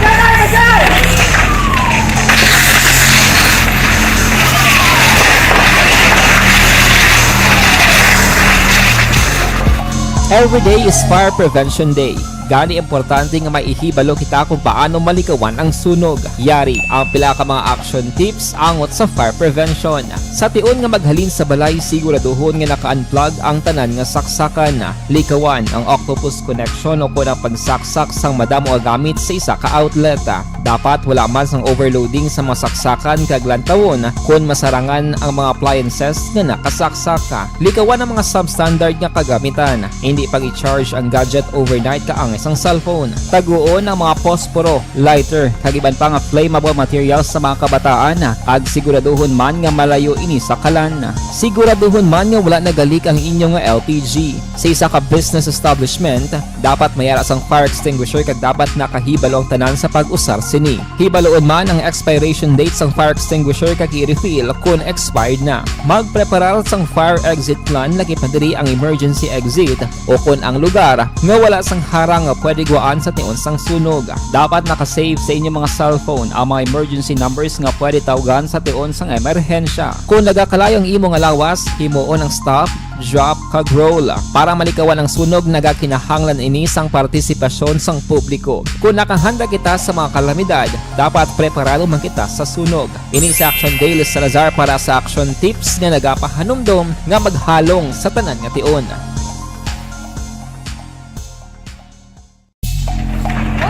Every day is Fire Prevention Day. Gani, importante nga maihibalo kita kung paano malikawan ang sunog. Yari ang pila ka mga action tips angot sa fire prevention. Sa tion nga maghalin sa balay, siguraduhon nga naka-unplug ang tanan nga saksakan. Likawan ang octopus connection o kon ang pagsaksak sang madamo nga gamit sa isa ka outlet. Dapat wala man sang overloading sa mga saksakan kag lantawon kon masarangan ang mga appliances nga nakasaksak. Likawan ang mga substandard nga kagamitan. Hindi pag-i-charge ang gadget overnight kaangay sang cellphone. Taguon ang mga posporo, lighter, kag iban pa nga flammable materials sa mga kabataan, kag siguraduhon man nga malayo ini sa kalan. Siguraduhon man nga wala nagalik ang inyo nga L P G. Sa isa ka business establishment, dapat may ara sang fire extinguisher kag dapat nakahibalo ang tanan sa pag-usar sini. Hibaluon man ang expiration date sang fire extinguisher kag i-refill kon expired na. Magpreparar sang fire exit plan, lakip na diri ang emergency exit, o kon ang lugar nga wala sang harang nga pwede gwaan sa tion sang sunog. Dapat naka-save sa inyo mga cellphone ang mga emergency numbers nga pwede tawgan sa tion sang emerhensya. Kon nagakalayo ang imo nga lawas, himuon ang stop, drop, kag roll. Para malikawan ang sunog, nagakinahanglan ini sang partisipasyon sang publiko. Kon nakahanda kita sa mga kalamidad, dapat preparado man kita sa sunog. Ini si Action Daily Salazar para sa Action Tips nga nagapahanumdom nga maghalong sa tanan nga tion.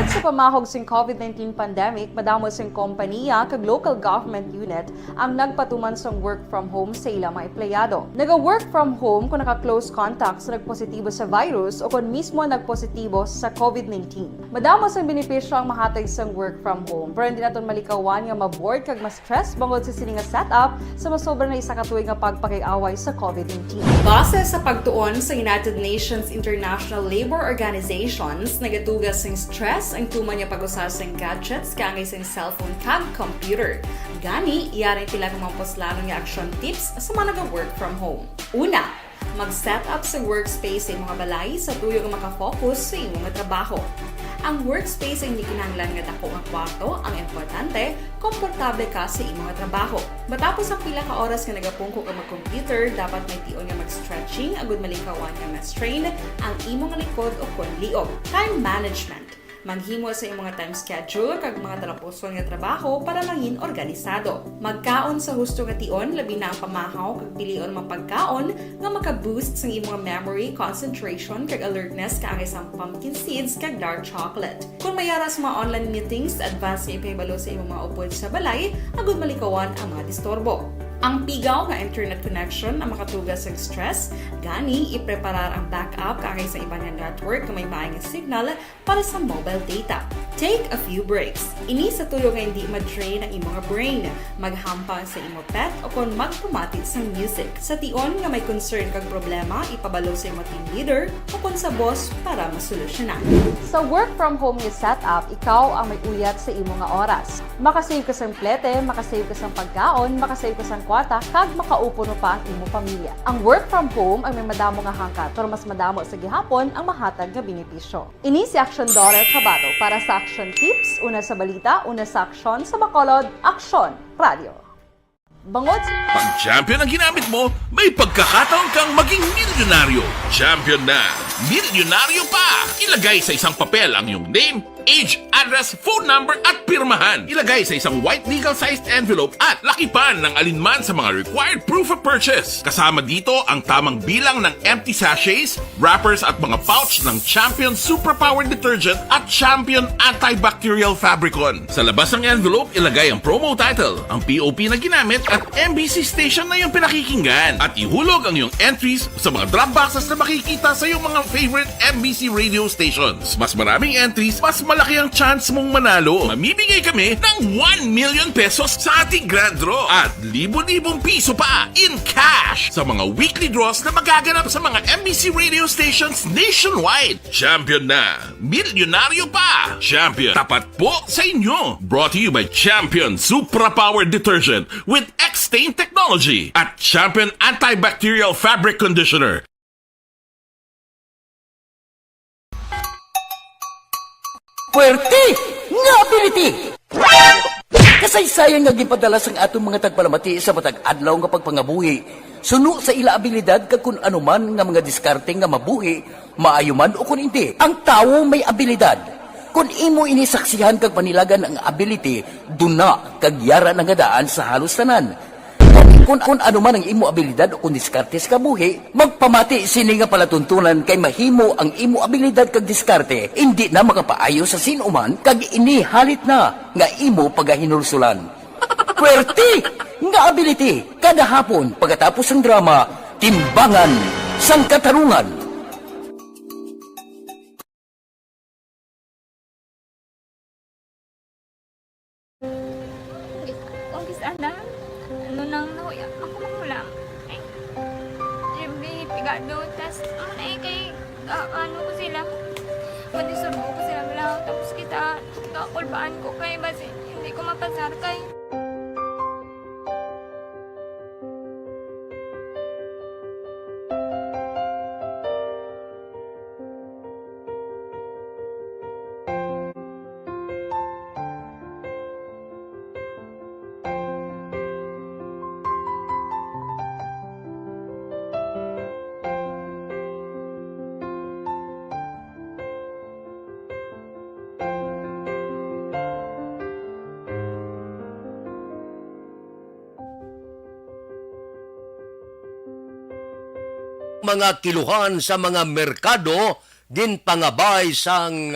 Tungod sa pamahog sing COVID nineteen pandemic, madamo sing kompaniya kag local government unit ang nagpatuman sang work from home sa ila mga empleyado. Naga-work from home kung naka-close contact sa nagpositibo sa virus o kung mismo nagpositibo sa COVID nineteen. Madamo sang benepisyo ang mahatag sang work from home, pero hindi naton malikawan nga ma-bored kag ma-stress bangod sa sini nga setup sa masobra na isa ka tuig nga pagpakig-away sa COVID nineteen. Base sa pagtuon sa United Nations International Labour Organizations, nagatuga sing stress ang tuman nga pag-usar sang gadgets kaangay sang cellphone kag computer. Gani, yari ang pila ka mga puslanon nga action tips sa mga naga-work from home. Una, mag-set up sa workspace sa imo nga balay sa tuyo nga makafocus sa imo nga trabaho. Ang workspace ang hindi kinahanglan nga dako nga kwarto, ang importante, komportable ka sa imo nga trabaho. Matapos ang pila ka oras nga nagapungko ka mag-computer, dapat may tion nga mag-stretching agud malikawan nga ma-strain ang imo nga likod o kon liog. Time management. Maghimo sa imo nga time schedule kag mga talapuson nga trabaho para mangin organisado. Magkaon sa husto nga tion, labi na ang pamahaw kag pilion mga pagkaon nga maka-boost sang imo nga memory, concentration, kag alertness kaangay sang pumpkin seeds kag dark chocolate. Kung may ara sa mga online meetings, advance nga ipahibalo sa imo mga upod sa balay agud malikawan ang mga disturbo. Ang pigaw nga internet connection ang makatuga sa stress, gani ipreparar ang backup kaangay sa iban nga network nga may maay nga signal para sa mobile data. Take a few breaks. Ini sa tuyo nga hindi ma-drain ang imo nga brain. Maghampang sa imo pet o kon magpamati sang music. Sa tion nga may concern kag problema, ipabalo sa imo team leader o kon sa boss para masolusyonan. Sa work from home nga setup, ikaw ang may uyat sa imo nga oras. Makasave ka sang plete, makasave ka sang pagkaon, makasave ka sang kwarta, kag makaupo pa ang imo pamilya. Ang work from home ang may madamo nga hangkat, pero mas madamo sa gihapon ang mahatag nga benepisyo. Ini si Action Daughter Kabato para sa Action Tips, una sa balita, una sa aksyon, sa Bacolod, Aksyon Radio. Bangod sa Pag champion ang ginamit mo, may pagkakataon kang maging milyonaryo. Champion na, milyonaryo pa! Ilagay sa isang papel ang iyong name, age, address, phone number, at pirmahan. Ilagay sa isang white legal-sized envelope at lakipan ng alinman sa mga required proof of purchase. Kasama dito ang tamang bilang ng empty sachets, wrappers at mga pouch ng Champion Superpower Detergent at Champion Antibacterial Fabricon. Sa labas ng envelope, ilagay ang promo title, ang P O P na ginamit at M B C station na iyong pinakikinggan. At ihulog ang iyong entries sa mga drop boxes na makikita sa iyong mga favorite M B C radio stations. Mas maraming entries, mas malaki ang chance mong manalo. Mamimigay kami ng one million pesos sa ating grand draw at libo-libong piso pa in cash sa mga weekly draws na magaganap sa mga M B C radio stations nationwide. Champion na! Milyonaryo pa! Champion, tapat po sa inyo! Brought to you by Champion Supra Power Detergent with X-Stain Technology at Champion Antibacterial Fabric Conditioner. Puwerte nga ability! Kasaysayan nga ginpadala sang aton mga tagpalamati sa matag adlaw nga pagpangabuhi suno sa ila abilidad kag kun ano man nga mga diskarte nga mabuhi, maayo man o kun indi. Ang tawo may abilidad. Kun imo ini saksihan kag panilagan ang ability, duna kag yara na nga daan sa halos tanan. Kun, kun ano man ang imo abilidad o kun diskarte sa kabuhi, magpamati sini nga palatuntunan kay mahimo ang imo abilidad kag diskarte indi na makapaayo sa sin-o man kag ini halit na nga imo pagahinulsulan. Puwerte nga ability kada hapon pagkatapos sang drama, Timbangan sang Katarungan. Umpisa na, ano nang nahuya ako magulang. Ay, every pigado, tas, ano na eh, kay, ah, ano ko sila, madisturbo ko sila, wala. Tapos kita, kakulbaan ko kay, basi, hindi ko mapasar kay. Mga kiluhan sa mga merkado ginpangabay sang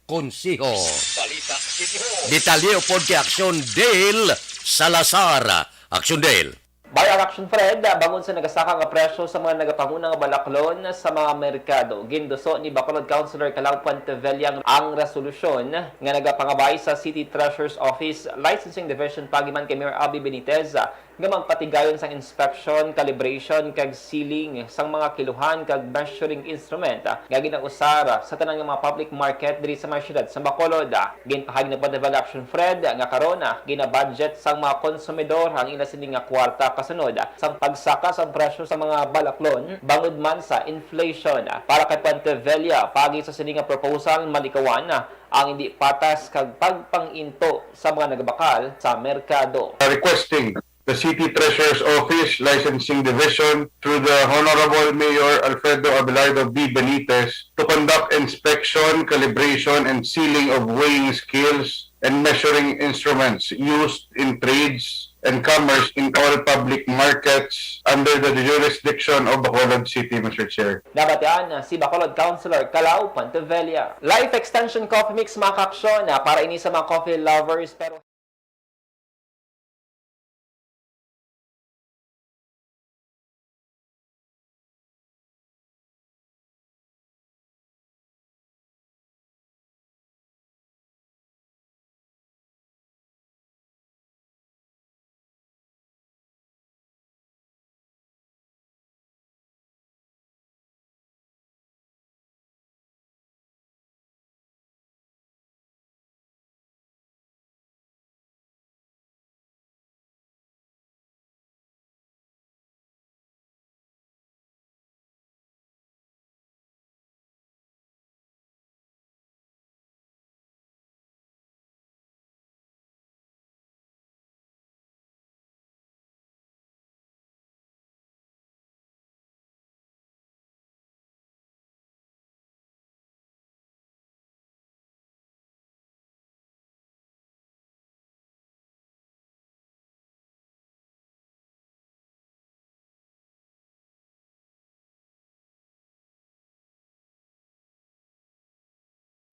konseho. Balita City Hall. Detalye upod kay Action Dale Salazar. Action Dale. Buy our action, Fred, bangod sa nagasaka nga presyo sa mga nagapanguna nga balaklon sa mga merkado. Ginduso ni Bacolod Councilor Calao Puentevella ang resolusyon nga nagapangabay sa City Treasurer's Office Licensing Division paagi man kay Mayor Abby Benitez nga magpatigayon sang inspection, calibration, kag sealing sang mga kiluhan kag measuring instrument nga ginausar sa tanan nga mga public market diri sa mga syudad sa Bacolod. Ginpahayag ni Puentevella Action Fred nga karon, ah, ginabudget sang mga konsumidor ang ila sini nga kwarta kasunod, ah, sang pagsaka sang presyo sa mga balaklon bangod man sa inflation. Para kay Puentevella, paagi sa sini nga proposal, malikawan, ah, ang hindi patas kag pagpang-into sa mga nagabakal sa merkado. Requesting the City Treasurer's Office Licensing Division through the Honorable Mayor Alfredo Abelardo B. Benitez to conduct inspection, calibration, and sealing of weighing scales and measuring instruments used in trades and commerce in all public markets under the jurisdiction of Bacolod City, Mister Chair. Nabatian si Bacolod Councilor Calao Puentevella. Life Extension Coffee Mix, mga kaaksyon, ah, para ini sa mga coffee lovers, pero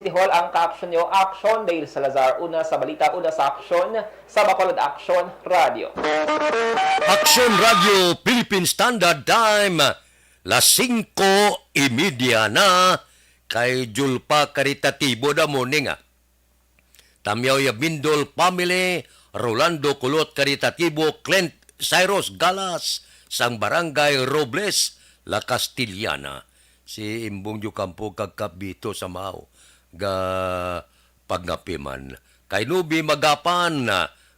City Hall ang kaaksyon nyo. Aksyon, Dale Salazar, una sa balita, una sa aksyon, sa Bacolod Aksyon Radio. Aksyon Radio, Philippine Standard Time, las singko y media na, kay Julpa Karitatibo da morning, ah. Tamyaw ya Mindol family, Rolando Kulot Karitatibo, Clint Cyrus Galas, sang Barangay Robles, La Castellana. Si Imbong Diocampo kag Kap Bito sa Mao, ga pagnapiman. Kay Nubi Magapan,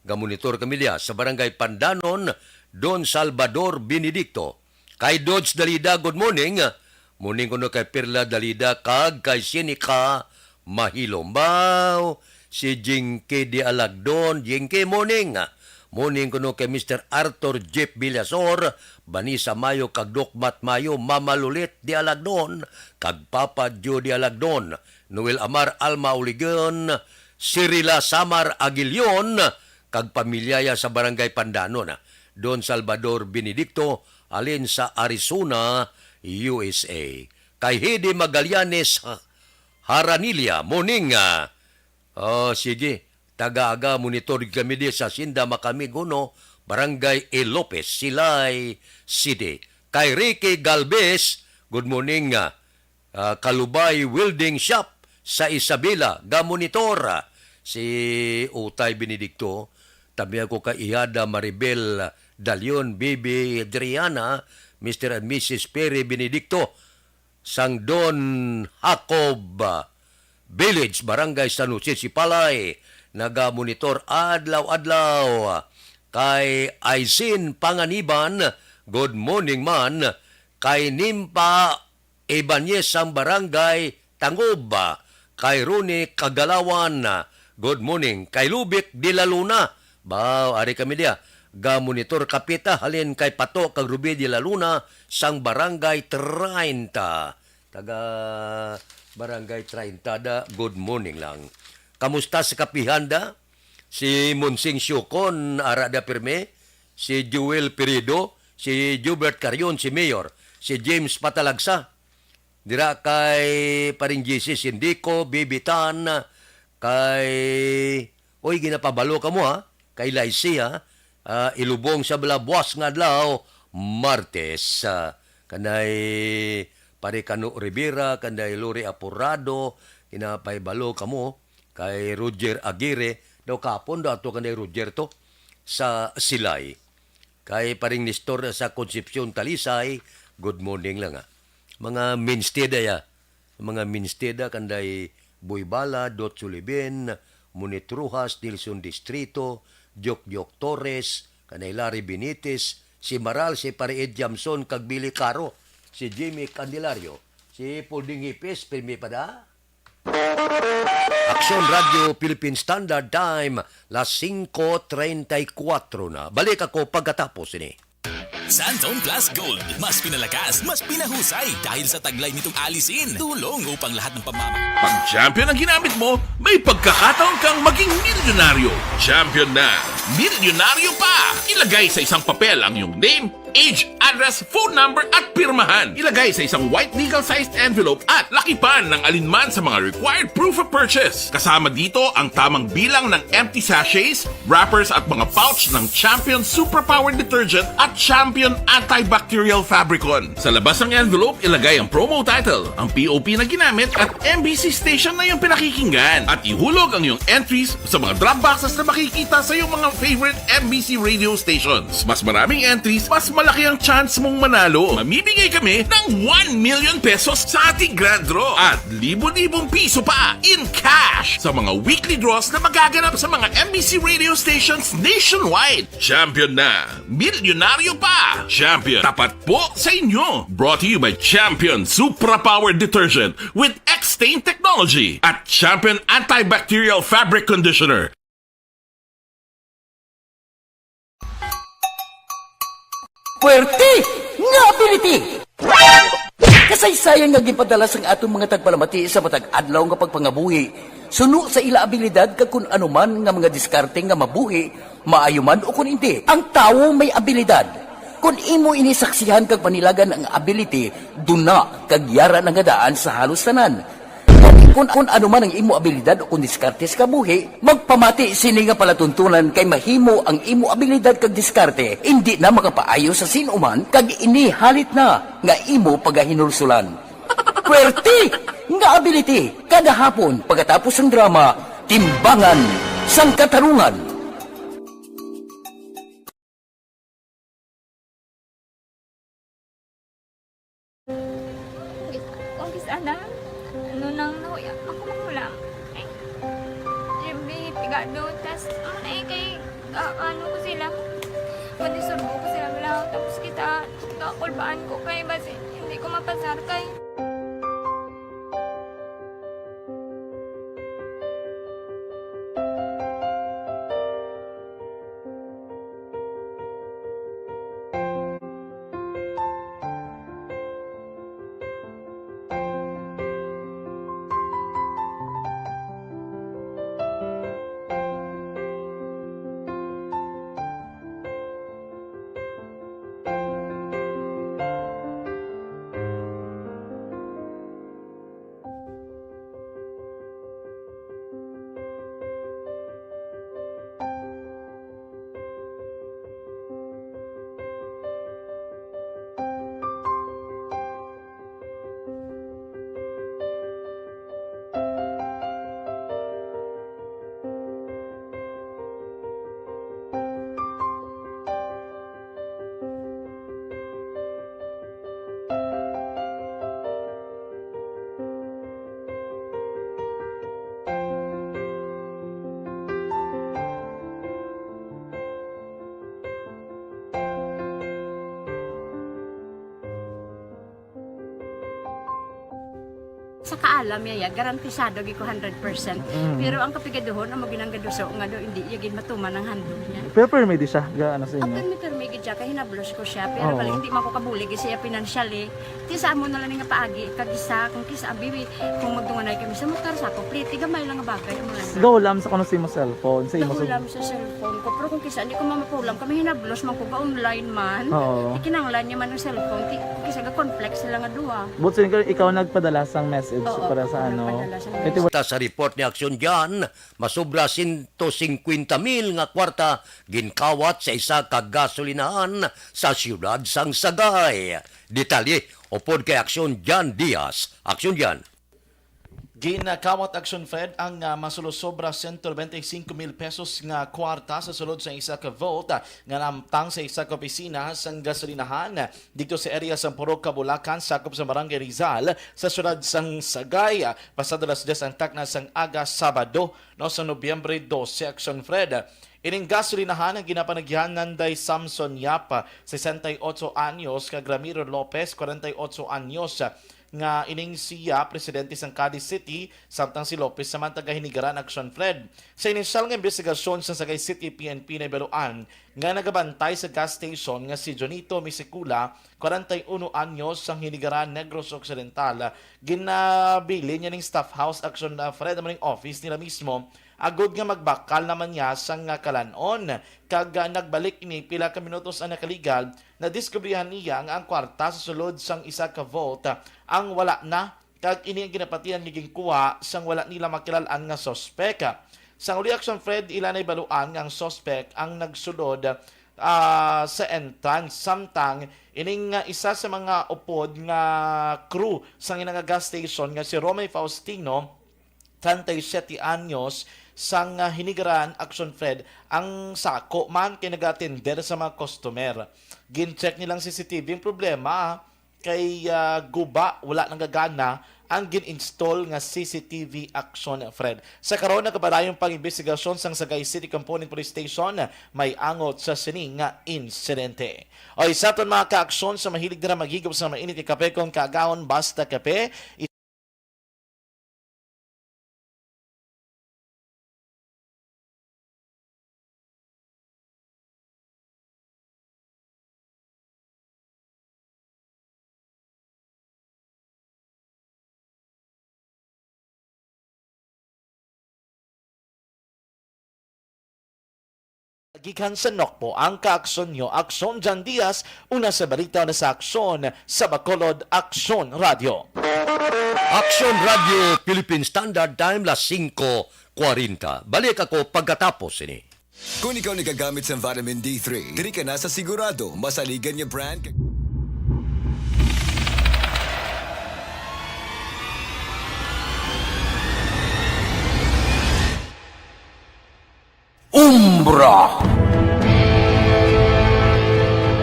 ga monitor kami diya sa Barangay Pandanon, Don Salvador Benedicto. Kay Dodge Dalida, good morning. Morning kuno kay Perla Dalida kag kay Sinica Mahilombaw. Si Jinky Di Alagdon, Jinky, morning. Morning kuno kay Mister Arthur Jeff Villasor, Vanessa Mayo kag Doc Matt Mayo, Mama Lulit Di Alagdon, kag Papa Joe Di Alagdon, Noel Amar, Alma Uligon, Cirila Samar Aguilion, kag pamilya ya sa Barangay Pandanon, ah, Don Salvador Benedicto, halin sa Arizona, U S A. Kay Hede Magallanes, ha-, Haranilla, morning, ah. Oh, sige. Taga-aga, monitor kami di sa Hacienda Macamig uno, Barangay E. Lopez, Silay City. Kay Ricky Galvez, good morning, ah. Ah, Kalubay Welding Shop sa Isabela, ga monitor. Si Utay Benedicto, tabi ako kay Ihada Maribel Dalion, Bibi Adriana, Mister and Missus Perry Benedicto, sang Don Jacob, ah, Village, Barangay San Jose, Sipalay, nagamonitor adlaw-adlaw. Kay Aisin Panganiban, good morning man. Kay Nimpa Ibanez sang Barangay Tangob, kay Ronnie Kagalawan, good morning. Kay Lubic de la Luna, baw, ari kami diya. Ga monitor kapita, halin kay Pato kag Ruby de la Luna sang Barangay Treinta. Taga Barangay Treinta da, good morning lang. Kamusta sa kapihan da? Si Monsing Siocon, ara da pirme. Si Joel Pirido, si Jubert Carion, si Mayor, si James Patalagsa. Dira kay Paring J C Sindico, Bibi Tan, kay, oy, ginapabalo kamo, ha? Kay Laisy, ha? ah, ilubong sa bala buwas nga adlaw, Martes. Ah, kanay Pare Cano Rivera, kanay Lori Aporado, kinapahibalo kamo, kay Roger Aguirre, daw kapon daw ato kanay Roger to, sa Silay. Kay Paring Nestor sa Concepcion, Talisay, good morning lang, ah. Mga mainstay daya, mga mainstay da, kanday Boy Bala, Dot Sulibin, Monit Rojas, Nelson Distrito, Diok Diok Torres, kanay Larry Benitez, si Maral, si Pare Ed Jamson, kag Billy Caro, si Jimmy Candelario, si Pulding Hipis, pirmi pa da? Aksyon Radyo Philippine Standard Time, las singko treinta y cuatro na. Balik ako pagkatapos ini. Santon Plus Gold. Mas pinalakas, mas pinahusay. Dahil sa taglay nitong alisin, tulong upang lahat ng pamama. Pag champion ang ginamit mo, may pagkakataon kang maging milyonaryo. Champion na, milyonaryo pa! Ilagay sa isang papel ang iyong name, age, address, phone number, at pirmahan. Ilagay sa isang white legal-sized envelope at lakipan ng alinman sa mga required proof of purchase. Kasama dito ang tamang bilang ng empty sachets, wrappers, at mga pouch ng Champion Superpower Detergent at Champion Antibacterial Fabricon. Sa labas ng envelope, ilagay ang promo title, ang P O P na ginamit, at M B C station na iyong pinakikinggan. At ihulog ang iyong entries sa mga drop boxes na makikita sa iyong mga favorite M B C radio stations. Mas maraming entries, mas malaki ang chance mong manalo. Mamimigay kami ng one million pesos sa ating grand draw at libo-libong piso pa in cash sa mga weekly draws na magaganap sa mga M B C radio stations nationwide. Champion na! Milyonaryo pa! Champion, tapat po sa inyo! Brought to you by Champion Supra Power Detergent with X-Stain Technology at Champion Antibacterial Fabric Conditioner. Puwerte nga ability! Kasaysayan nga ginpadala sang aton mga tagpalamati sa matag adlaw nga pagpangabuhi, suno sa ila abilidad kag kun ano man nga mga diskarte nga mabuhi, maayo man o kun indi, ang tawo may abilidad. Kun imo ini saksihan kag panilagan ang ability, duna kag yara na nga daan sa halos tanan. Kun, kun ano man ang imo abilidad o kun diskarte sa kabuhi, magpamati sini nga palatuntunan kay mahimo ang imo abilidad kag diskarte indi na makapaayo sa sin-o man kag ini halit na nga imo pagahinulsulan. Puwerte nga ability! Kada hapon, pagkatapos sang drama, Timbangan sang Katarungan. Kung kis-, kung kis-, ana, ano nang nahuya, ako manghulam. Ay, yung may pigado, tas, ano na eh, kay, ah, ano ko sila, madisurbo ko sila, wala, tapos kita, kakulbaan ko kay, basi, hindi ko mapasar kay. Sa kaalam niya, ya, garantisado gid ko hundred percent. Mm. Pero ang kapigaduhon, amo ginang gaduso nga do, hindi iya gid matuman ang handog niya. Pero permi di siya, ga-, ano sa inyo? Permi, permi gid siya, kay hinablos ko siya. Pero Oo. Bali, hindi man ko kabulig siya financially. Ti sa amo na lang nga paagi, kag isa, kung kisa, abi, kung magdunganay kami sa motor, sa complete, gamay lang nga bagay, amo lang. Gahulam sa kuno sa imo cellphone, sa imo Gahulam sa cellphone ko. Pero kung kisa, hindi ko mamapulam, kami hinablos man ko, ga-online man. Oo. Ikinanglan niya man ang cellphone, ti, kung kisa, ga-conflict sila nga duha. But so, ikaw, ikaw nagpadala sang message So, para sa ano, nagpadala siya ng ito Ta sa report ni Aksyon Jan, masobra sento singkwenta mil nga kwarta ginkawat sa isa ka gasolinahan sa siyudad sang Sagay. Detalye upod kay Aksyon Jan Diaz. Aksyon Jan. Ginakawat, Aksyon Fred, ang, ah, masulosobra sento noventa y cinco mil pesos nga kwarta sa sulod sa isa ka vault, ah, nga nahamtang sa isa ka opisina sang gasolinahan dito sa area sa Purok Kabulakan, sakop sa Barangay Rizal, sa siyudad sang Sagay, ah, pasado alas diyes ang takna sang aga, Sabado, no, sa Nobyembre dose, Aksyon Fred. Ining gasolinahan ang ginapanagyanan day Samson Yap, sesenta y ocho anyos, kag Ramiro Lopez, kwarenta y ocho anyos, nga ining siya presidente sang Cadiz City, samtang si Lopez naman taga Hinigaran, Aksyon Fred. Sa inisyal nga imbestigasyon sa Sagay City P N P, nahibaluan nga nagabantay sa gas station nga si Jonito Misicula, kwarenta y uno anyos, sang Hinigaran, Negros Occidental. Ginabilin niya ning staff house, Aksyon, ah, Fred, amo ning office nila mismo, agod nga magbakal naman niya sang, ah, kalan-on. Kag, ah, nagbalik ini pila ka minutos ang nakaligal, nadiskubrihan niya nga ang kwarta sa sulod sang isa ka vault, ah, ang wala na, kag ini ang ginapatihan nga ginkuha sang wala nila makilal-an nga suspek. Sang uli, Aksyon Fred, ila nahibaluan nga ang suspek ang nagsulod, ah, sa entrance, samtang ining, ah, isa sa mga upod nga crew sang ina nga gas station nga si Romy Faustino, treinta y siete anyos, sang, ah, Hinigaran, Aksyon Fred, ang sako man kay nag-atender sa mga customer. Gin-check nilang C C T V. Ang problema, ah, kay, ah, guba, wala nanggagana ang gin-install nga C C T V, Aksyon Fred. Sa karon, nagapadayon pang imbestigasyon sang Sagay City Component Police Station may angot sa sini nga insidente. Oy, sa aton mga kaaksyon, sa mahilig dira maghigop sa mainit nga kape kon kaagahon, Basta Kape, Gikan sa Nokpo, ang kaaksyon nyo, Aksyon Jan Diaz, una sa balita, una sa aksyon, sa Bacolod, Aksyon Radio. Aksyon Radio Philippine Standard Time, las singko kwarenta. Balik ako pagkatapos ini. Kung ikaw nagagamit sa vitamin D three, diri ka na sa sigurado, masaligan nga brand. Umbra.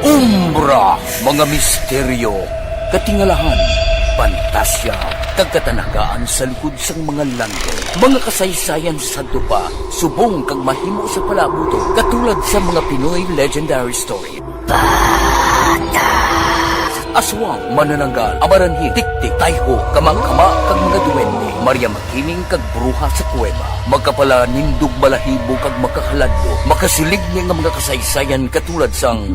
Umbra, mga misteryo, katingalahan, pantasya, kag katanagaan sa likod sang mga lantaw. Mga kasaysayan sadto pa, subong kag mahimo sa palaabuton, katulad sa mga Pinoy legendary story. Aswang, manananggal, amaranhit, tiktik, tayho, kamangkama, kag mga duwende, Maria Makiling, kag bruha sa kuweba, makapalanindog balahibo kag makahaladlok, makasiligni nga mga kasaysayan katulad sang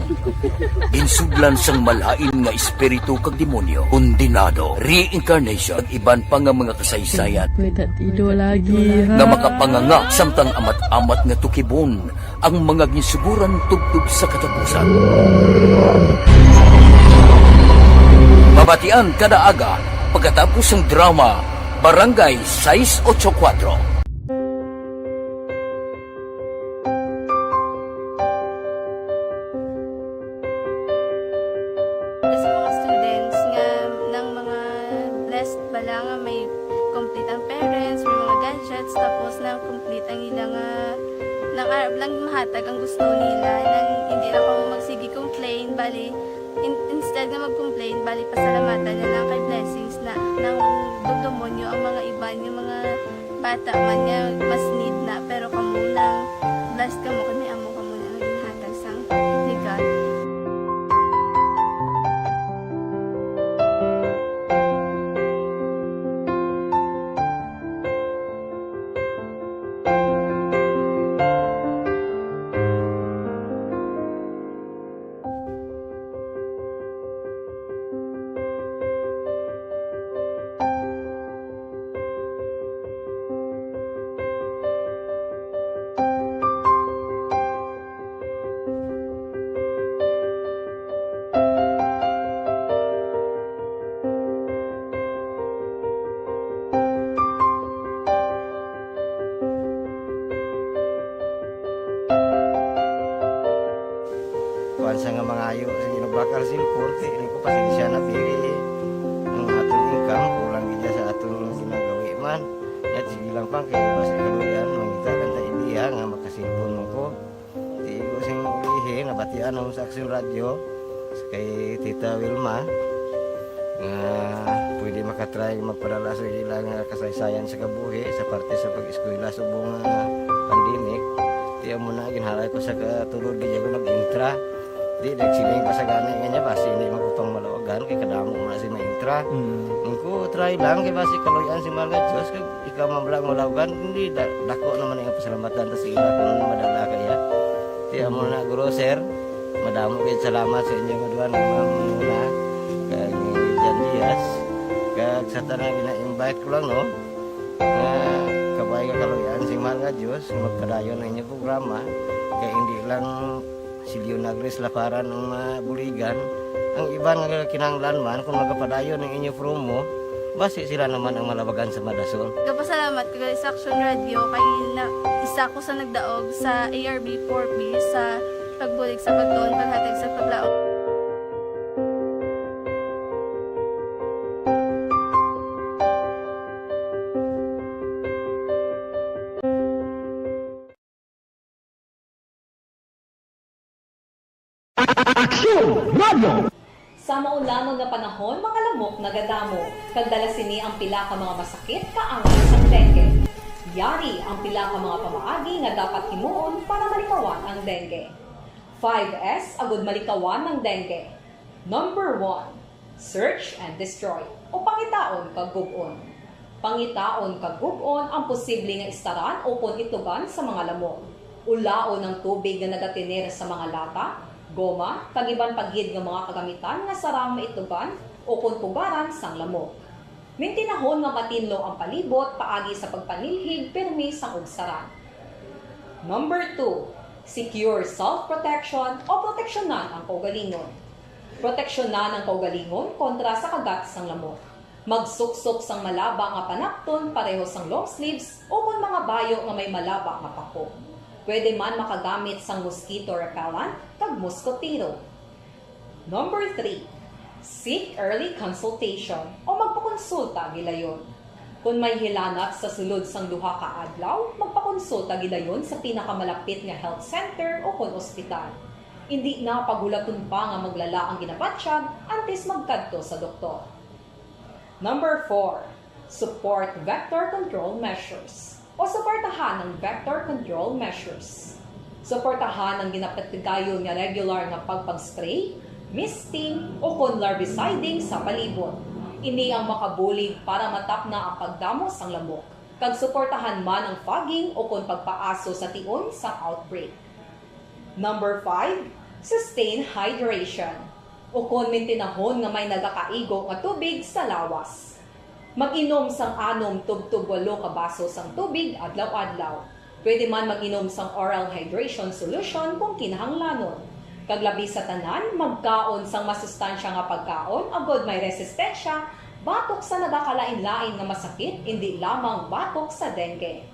ginsudlan sang malain nga espiritu kag demonyo, kondenado, reincarnation, kag iban pa nga mga kasaysayan. May tatido lagi, ha? Nga makapanganga samtang amat-amat nga tukibon ang mga ginsuguran tubtob sa katapusan. Mabatian kada aga pagkatapos sang drama Barangay Sais Ocho Kuatro. Sa mga students nga, nang mga blessed bala nga may complete ang parents, may mga gadgets, tapos na complete ang ila nga, nang arab lang mahatag ang gusto nila, nang hindi na kamo magsige complain, bali, in-, instead nga mag-complain, bali, pasalamatan na lang kay blessings na, nang dumdumon nyo ang mga iban, yung mga bata man nga mas need na, pero kamo lang, blessed kamo kay may amo kamo nga ginhatag sang ni God. Sa nga mangayo sa ginabakal cellphone, kay ini ko pasensya na, biri. Ang aton income, kulang gid sa aton ginagawi man. Yat, sige lang, pang, kay basi kaluyan, mangita lang ta ideya nga makasilpon mo ko. Di ko sing ulihi, nabatian ako sa Aksyon Radyo, kay Tita Wilma, nga pwede makatry magpadala sa ila nga kasaysayan sa kabuhi sa parte sa pag-eskwela subong nga pandemic. Di amo na, ginhalay ko sa katulod, di ako nag-intra. Di, nagsiling pa sa gani nga niya, basi hindi man ko pang malawagan, kay kadamo mo na si maintra. Mm. Ang ko, try lang, kay basi kaluyan si mahal nga Diyos, kag ikaw man lang malawagan, hindi, da-, dako naman ang pasalamatan ta sa ila kung madala kaya. Di, amo na, guro, sir, madamo kayo salamat sa inyo nga duha nga mga muna, kag Jan Diaz, kag sa tanan, ina-invite ko lang, no, nga kabay nga kaluyan si mahal nga Diyos, nga magpadayon ang inyong programa, kay hindi lang si Leonardo Laparan ang mabuligan. Ang iban nga kinahanglan man, kung magapadayon ang inyo promo, basi sila naman ang malabagan sa madason. Nagapasalamat ko gali sa Action Radio kay na, isa ko sa nagdaog sa A R B four B sa pagbulig sa pagtuon, paghatag sa paglaom. Aksyon Radio! Sa maulanon nga panahon, mga lamok nagadamo, kag dala sini ang pila ka mga masakit kaangay sang dengue. Yari ang pila ka mga pamaagi nga dapat himuon para malikawan ang dengue. Five S agud malikawan ang dengue. Number one, search and destroy, o pangitaon kag gub-on. Pangitaon kag gub-on ang posible nga istaran ukon itugan sa mga lamok. Ulaon ang tubig nga nagatener sa mga lata, goma, kag iban pa gid nga mga kagamitan nga sarang maitugan ukon pugaran sang lamok. Mintinahon nga matinlo ang palibot paagi sa pagpanilhig pirmi sang ugsaran. Number two, secure self-protection o proteksyonan ang kaugalingon. Proteksyonan ang kaugalingon kontra sa kagat sang lamok. Magsuksok sang malaba nga panapton pareho sang long sleeves ukon mga bayo nga may malaba nga pako. Pwede man makagamit sang mosquito repellent kag moskotero. Number three, seek early consultation o magpakonsulta gilayon. Kon may hilanat sa sulod sang duha ka adlaw, magpakonsulta gilayon sa pinakamalapit nga health center ukon ospital. Indi na paghulaton pa nga maglala ang ginabatyag antes magkadto sa doktor. Number four, support vector control measures o suportahan ang vector control measures. Suportahan ang ginapatigayon nga regular nga pagpag-spray, misting, ukon larviciding sa palibot. Ini ang makabulig para matapna ang pagdamo sang lamok, kag suportahan man ang fogging ukon pagpaaso sa tion sang outbreak. Number five, sustain hydration, ukon mintinahon nga may nagakaigo nga tubig sa lawas. Mag-inom sang anom tubtob walo ka baso sang tubig adlaw-adlaw. Pwede man mag-inom sang oral hydration solution kung kinahanglanon. Kag labi sa tanan, magkaon sang masustansya nga pagkaon agod may resistensya batok sa nagakalain-lain nga masakit, indi lamang batok sa dengue.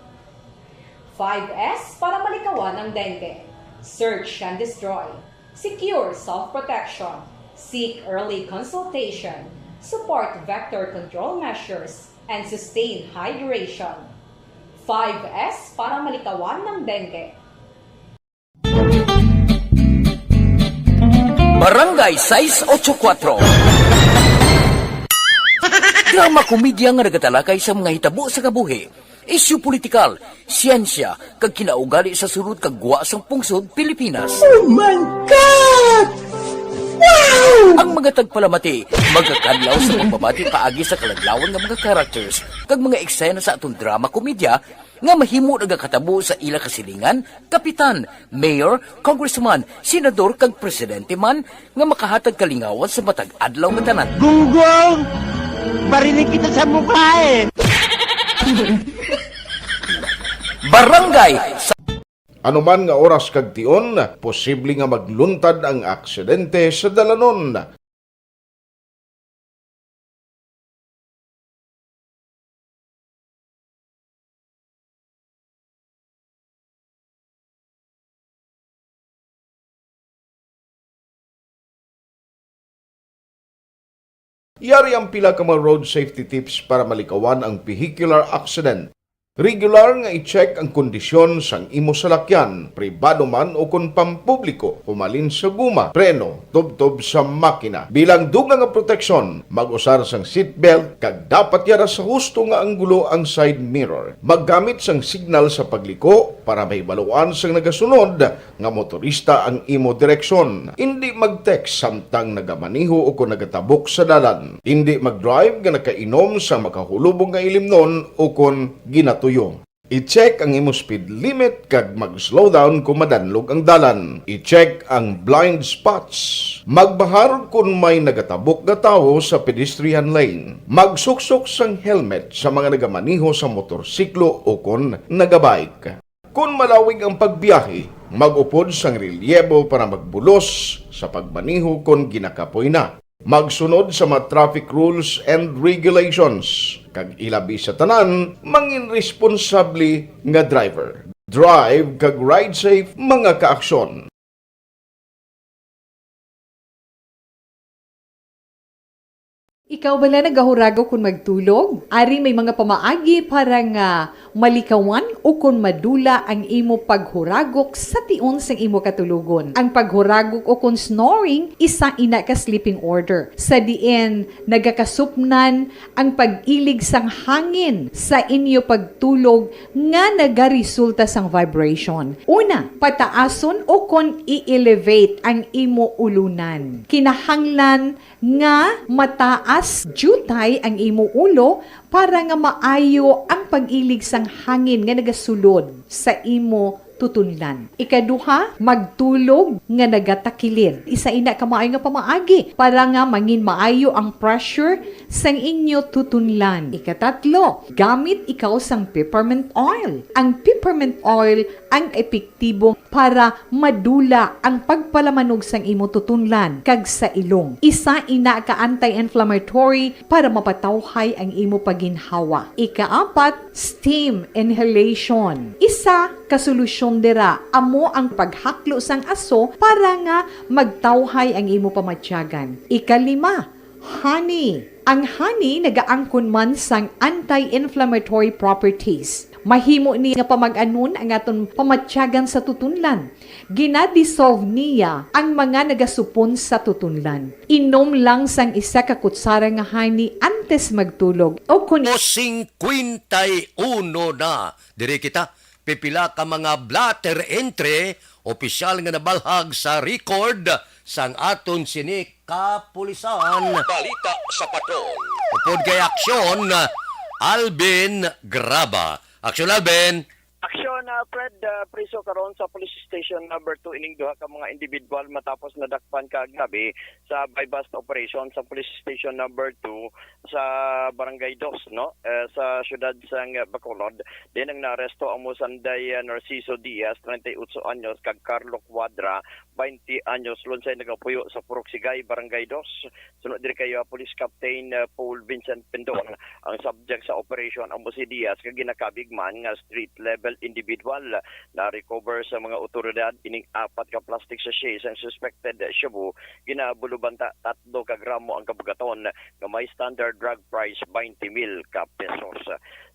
Five S para malikawan ang dengue. Search and destroy. Secure self-protection. Seek early consultation. Support vector control measures. And sustain hydration. Five S para malikawan ang dengue. Barangay sais ocho kuwatro. Drama komedya nga nagatalakay sa mga hitabo sa kabuhi, isyu politikal, siyensya, kag kinaugali sa sulod kag gwa sang pungsod Pilipinas. Oh my God! Wow! Ang mga tagpalamati magakadlaw sa pagbabati paagi sa kaladlawan nga mga characters kag mga eksena sa aton drama komedya nga mahimo nagakatabo sa ila kasilingan, kapitan, mayor, congressman, senador, kag presidente man nga makahatag kalingawan sa matag adlaw nga tanan. Gunggong! Barinig kita sa mukha eh! Barangay sa Anuman nga oras kag tion, posible nga magluntad ang aksidente sa dalanon. Yari ang pila ka mga road safety tips para malikawan ang vehicular accident. Regular nga i-check ang kondisyon sang imo salakyan, pribado man o kon pampubliko, humalin sa guma, preno, tubtob sa makina. Bilang dugang nga proteksyon, mag-usar sang seatbelt kag dapat yara sa husto nga anggulo ang side mirror. Maggamit sang signal sa pagliko para mahibaluan sang nagasunod nga motorista ang imo direksyon. Indi mag-text samtang nagamaneho o kon nagatabok sa dalan. Indi mag-drive nga nakainom sa makahulubog nga ilimnon o kon ginatuyo. I-check ang imo speed limit kag mag-slow down kon madanlog ang dalan. I-check ang blind spots. Magbahar kon may nagatabok nga tawo sa pedestrian lane. Magsuksok sang helmet sa mga nagamaneho sa motorsiklo o kon nagabike. Kon malawig ang pagbiyahe, mag-upod sang relyebo para magbulos sa pagmaneho kon ginakapoy na. Magsunod sa mga traffic rules and regulations, kag ilabi sa tanan, mangin responsable nga driver. Drive kag ride safe, mga kaaksyon. Ikaw bala nagahuragok kon magtulog? Ari may mga pamaagi para nga malikawan o kon madula ang imo paghuragok sa tion sang imo katulogon. Ang paghuragok o kon snoring, isa ina ka sleeping order, sa diin nagakasupnan ang pag-ilig sang hangin sa inyo pagtulog nga nagaresulta sang vibration. Una, pataason o kon i-elevate ang imo ulunan. Kinahanglan nga mataas diutay ang imo ulo para nga maayo ang pag-ilig sang hangin nga nagasulod sa imo tutunlan. Ikaduha, magtulog nga nagatakilid. Isa ina ka maayo nga pamaagi para nga mangin maayo ang pressure sang inyo tutunlan. Ikatatlo, gamit ikaw sang peppermint oil. Ang peppermint oil ang epektibo para madula ang pagpalamanog sang imo tutunlan kag sa ilong. Isa ina ka anti-inflammatory para mapatawhay ang imo pagginhawa. Ikaapat, steam inhalation. Isa ka solusyon dira amo ang paghaklo sang aso para nga magtawhay ang imo pamatyagan. Ikalima, honey. Ang honey nagaangkon man sang anti-inflammatory properties. Mahimo ni nga pamag-anon ang aton pamatyagan sa tutunlan. Gina-dissolve niya ang mga nagasupon sa tutunlan. Inom lang sang isa ka kutsara nga honey antes magtulog o kon O singkwenta y uno na diri kita. Pipila ka mga blotter entry, opisyal nga nabalhag sa record sang aton sini kapulisan. Balita sa Patrol. Upod kay Aksyon, Alvin Graba. Aksyon, Alvin. Aksyon, ah, Fred, ah, priso karon sa Police Station Number Two ining duha ka mga individual matapos nadakpan kagabi sa buy-bust operation sa Police Station Number Two sa Barangay Dos, no? Eh, sa siyudad sang Bacolod. Din ang naaresto ang Musanday, ah, Narciso Diaz, treinta y ocho anyos, kag Carlo Cuadra, baynte anyos, lunsay nagapuyo sa Purok Sigay, Barangay Dos. Suno diri kay, ah, Police Captain, ah, Paul Vincent Pendon, ang subject sa operation amo si Diaz, nga ginakabig man nga street level individual. Na-recover sa mga otoridad ining apat ka plastic sachet sang suspected shabu. Ginabulo banta tatlo ka gramo ang kabugaton, nga may standard drug price baynte mil ka pesos.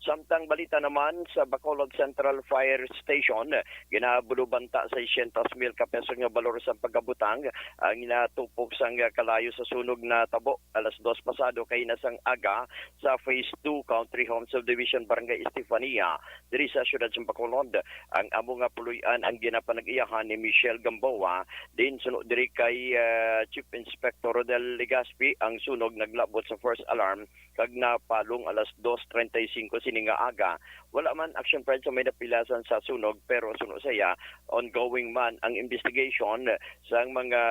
Samtang balita naman, sa Bacolod Central Fire Station, ginabulo banta seiscientos mil ka pesos nga balor sang pagkabutang ang natupok sang kalayo sa sunog natabo alas dos pasado kaina sang aga sa Phase Two Country Home Subdivision, Barangay Estefania, diri sa siyudad sang Bacolod. Ang amo nga puloy-an ang ginapanag-iyahan ni Michelle Gamboa, din suno diri kay, ah, Chief Inspector Rodel Legaspi. Ang sunog naglabot sa first alarm kag napalong alas dos treinta y cinco sini nga aga. Wala man, Action Fred, sa may napilasan sa sunog, pero suno sa iya, ongoing man ang investigation sang mga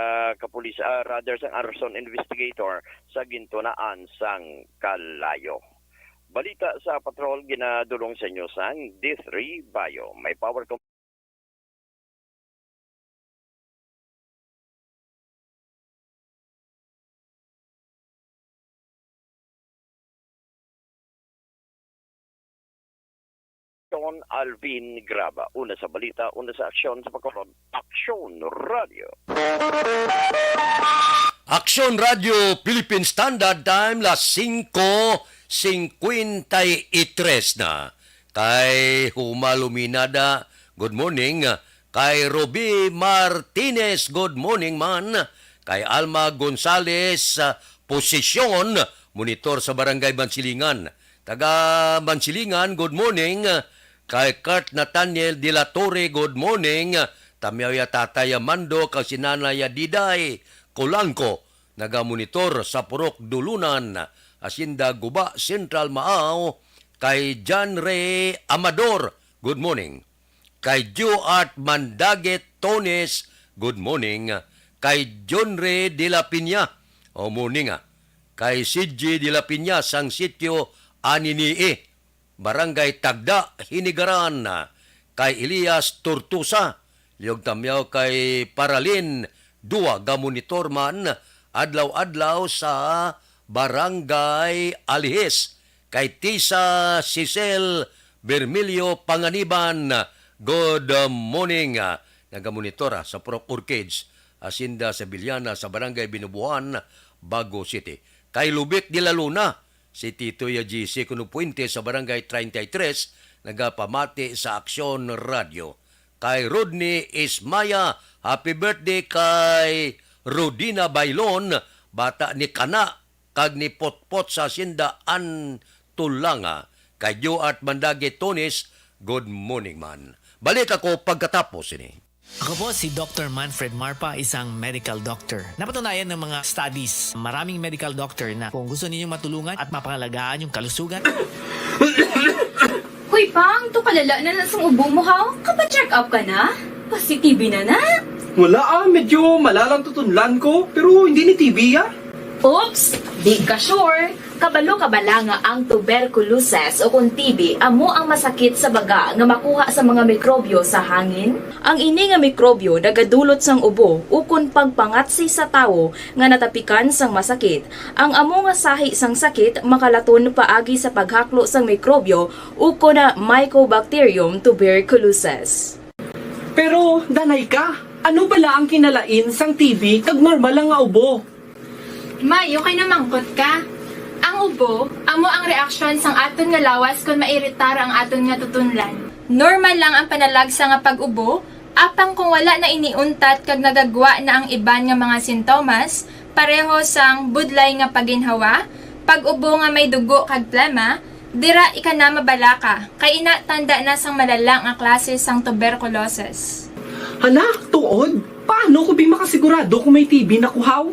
kapulis, ah, rather sang arson investigator sa gintunaan sang kalayo. Balita sa Patrol ginadulong sa inyo sang D three Bio. May power Don Alvin Graba. Una sa balita, una sa aksyon sa Bacolod. Aksyon Radio. Aksyon Radio Philippine Standard Time, las singko singkwenta y tres na. Kay Huma Luminada, good morning. Kay Ruby Martinez, good morning man. Kay Alma Gonzales, ah, Posisyon, monitor sa Barangay Mansilingan. Taga Mansilingan, good morning. Kay Kurt Nathaniel de la Torre, good morning. Tamyaw ya Tatay Amando, kag si Nanay Diday Colangco, nagamonitor sa Purok Dulunan, Hacienda Guba, Central Maao. Kay John Ray Amador, good morning. Kay Joart Mandage Tones, good morning. Kay John Ray de la Piña, o morning, ah. Kay Sidji de la Piña sang sitio Aninii, Barangay Tagda, Hinigaran. Kay Elias Tortosa, liog tamyaw kay Paralin, duwa ga monitor man, adlaw-adlaw sa Barangay Alihis. Kay Tisa Cecil Bermilio Panganiban, good morning. Nagamonitor, ah, sa Purok Orchids, Hacienda Sevillana sa Barangay Binubuhan, Bago City. Kay Lubit de la Luna, si Tito ya G C Kuno Puente sa Barangay treinta y tres, nagapamati sa Aksyon Radio. Kay Rodney Ismaya, happy birthday kay Rodina Bailon, bata ni Kana, kag ni Potpot sa Hacienda Antulanga. Kay Joart Mandagi Tonis, good morning man. Balik ako pagkatapos ini. Ako po si Doctor Manfred Marpa, isang medical doctor. Napatunayan ng mga studies, maraming medical doctor na kung gusto ninyong matulungan at mapangalagaan yung kalusugan. Hoy, Pang, to kalala na na sang ubo mo, ha? Kapa-check up ka na? Positive na na. Wala ah, medyo malalang tutunlan ko, pero hindi ni T B ah. Oops! Di ka sure? Kabalo ka bala nga ang tuberculosis o kon T B amo ang masakit sa baga nga makuha sa mga mikrobyo sa hangin? Ang ini nga mikrobyo nagadulot sang ubo ukon pagpangatsi sa tawo nga natapikan sang masakit. Ang amo nga sahi sang sakit makalaton paagi sa paghaklo sang mikrobyo ukon na Mycobacterium tuberculosis. Pero, danay ka, ano bala ang kinalain sang T B kag normal lang nga ubo? May, okay na mangkot ka. Ang ubo, amo ang reaksyon sang aton nga lawas kon mairitar ang aton nga tutunlan. Normal lang ang panalagsa nga pag-ubo, apang kung wala na ini untat kag nagagwa na ang iban nga mga sintomas, pareho sang budlay nga paginhawa, pag-ubo nga may dugo kag plema, dira ika na mabalaka, kay ina tanda na sang malala nga klase sang tuberculosis. Hala, tuod? Paano ko bi makasigurado kung may T B na ko haw?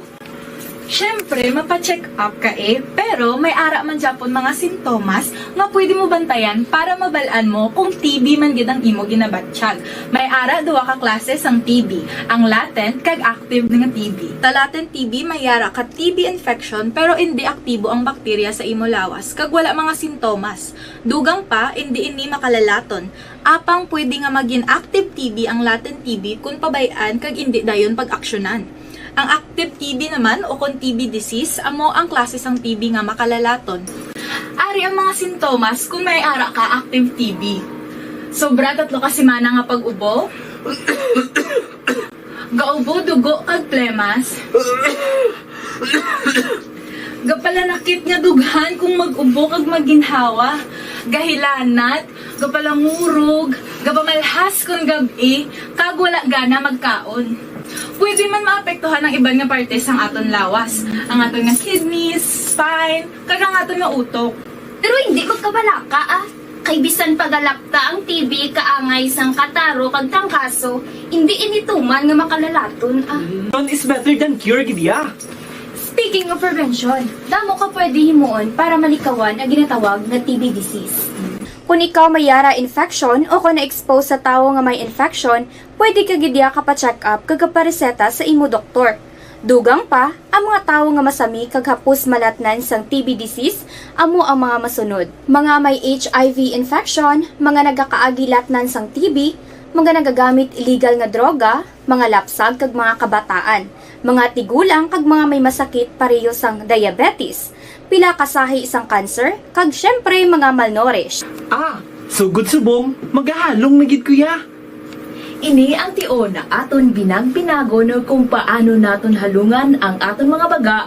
Siyempre, mapa-check up ka eh, pero may ara man gyapon mga sintomas nga pwede mo bantayan para mabal-an mo kung T B man gid ang imo ginabatyag. May ara duha ka klase sang T B, ang latent kag active nga T B. Sa latent T B, may ara ka T B infection pero indi aktibo ang bakterya sa imo lawas kag wala mga sintomas. Dugang pa, indi ini makalalaton. Apang pwede nga magin active T B ang latent T B kon pabay-an kag indi dayon pag-aksyonan. Ang active T B naman o kon T B disease amo ang klase sang T B nga makalalaton. Ari ang mga sintomas kon may ara ka active T B. Sobra tatlo ka semana nga pag-ubo. Gaubo dugo kag plemas. Gapalanakit nga dughan kung mag-ubo kag maginhawa. Gahilanat, gapalangurog, gapamalhas kon gab-i, kag wala gana magkaon. Pwede man maapektuhan ang iban nga parte sang aton lawas, ang aton nga kidneys, spine, kag ang aton nga utok. Pero hindi magkabalaka, ah. Kay bisan pagalapta ang T B kaangay sang kataro kag trangkaso, hindi ini tuman nga makalalaton, ah. Prevention is better than cure, gid ya. Speaking of prevention, damo ka pwede himuon para malikawan ang ginatawag nga T B disease. Kung ikaw may yara infection o kung na-expose sa tawo nga may infection, pwede ka gid ya kapa-check up kag kapareseta sa imo doktor. Dugang pa, ang mga tawo nga masami kag hapos malatnan sang T B disease amo ang mga masunod: mga may H I V infection, mga nagakaagi latnan sang T B, mga nagagamit illegal nga droga, mga lapsag kag mga kabataan, mga tigulang kag mga may masakit pareho sang diabetes, pila ka sahi sang cancer, kag syempre mga malnourished. Ah, sugod subong, magahalong na gid ko ya. Ini ang tion aton binagbinagon kung paano naton halungan ang aton mga baga.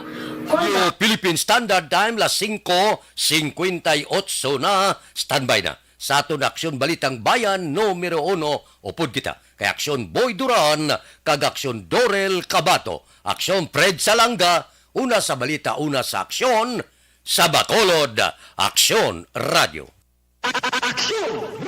Kon Philippine Standard Time, las singko singkwenta y otso na. Standby na sa aton Aksyon Balitang Bayan numero uno. Upod kita kay Aksyon Boy Duran kag Aksyon Dorel Cabato, Aksyon Fred Salanga, una sa balita, una sa aksyon, sa Bacolod, Aksyon Radio. Aksyon!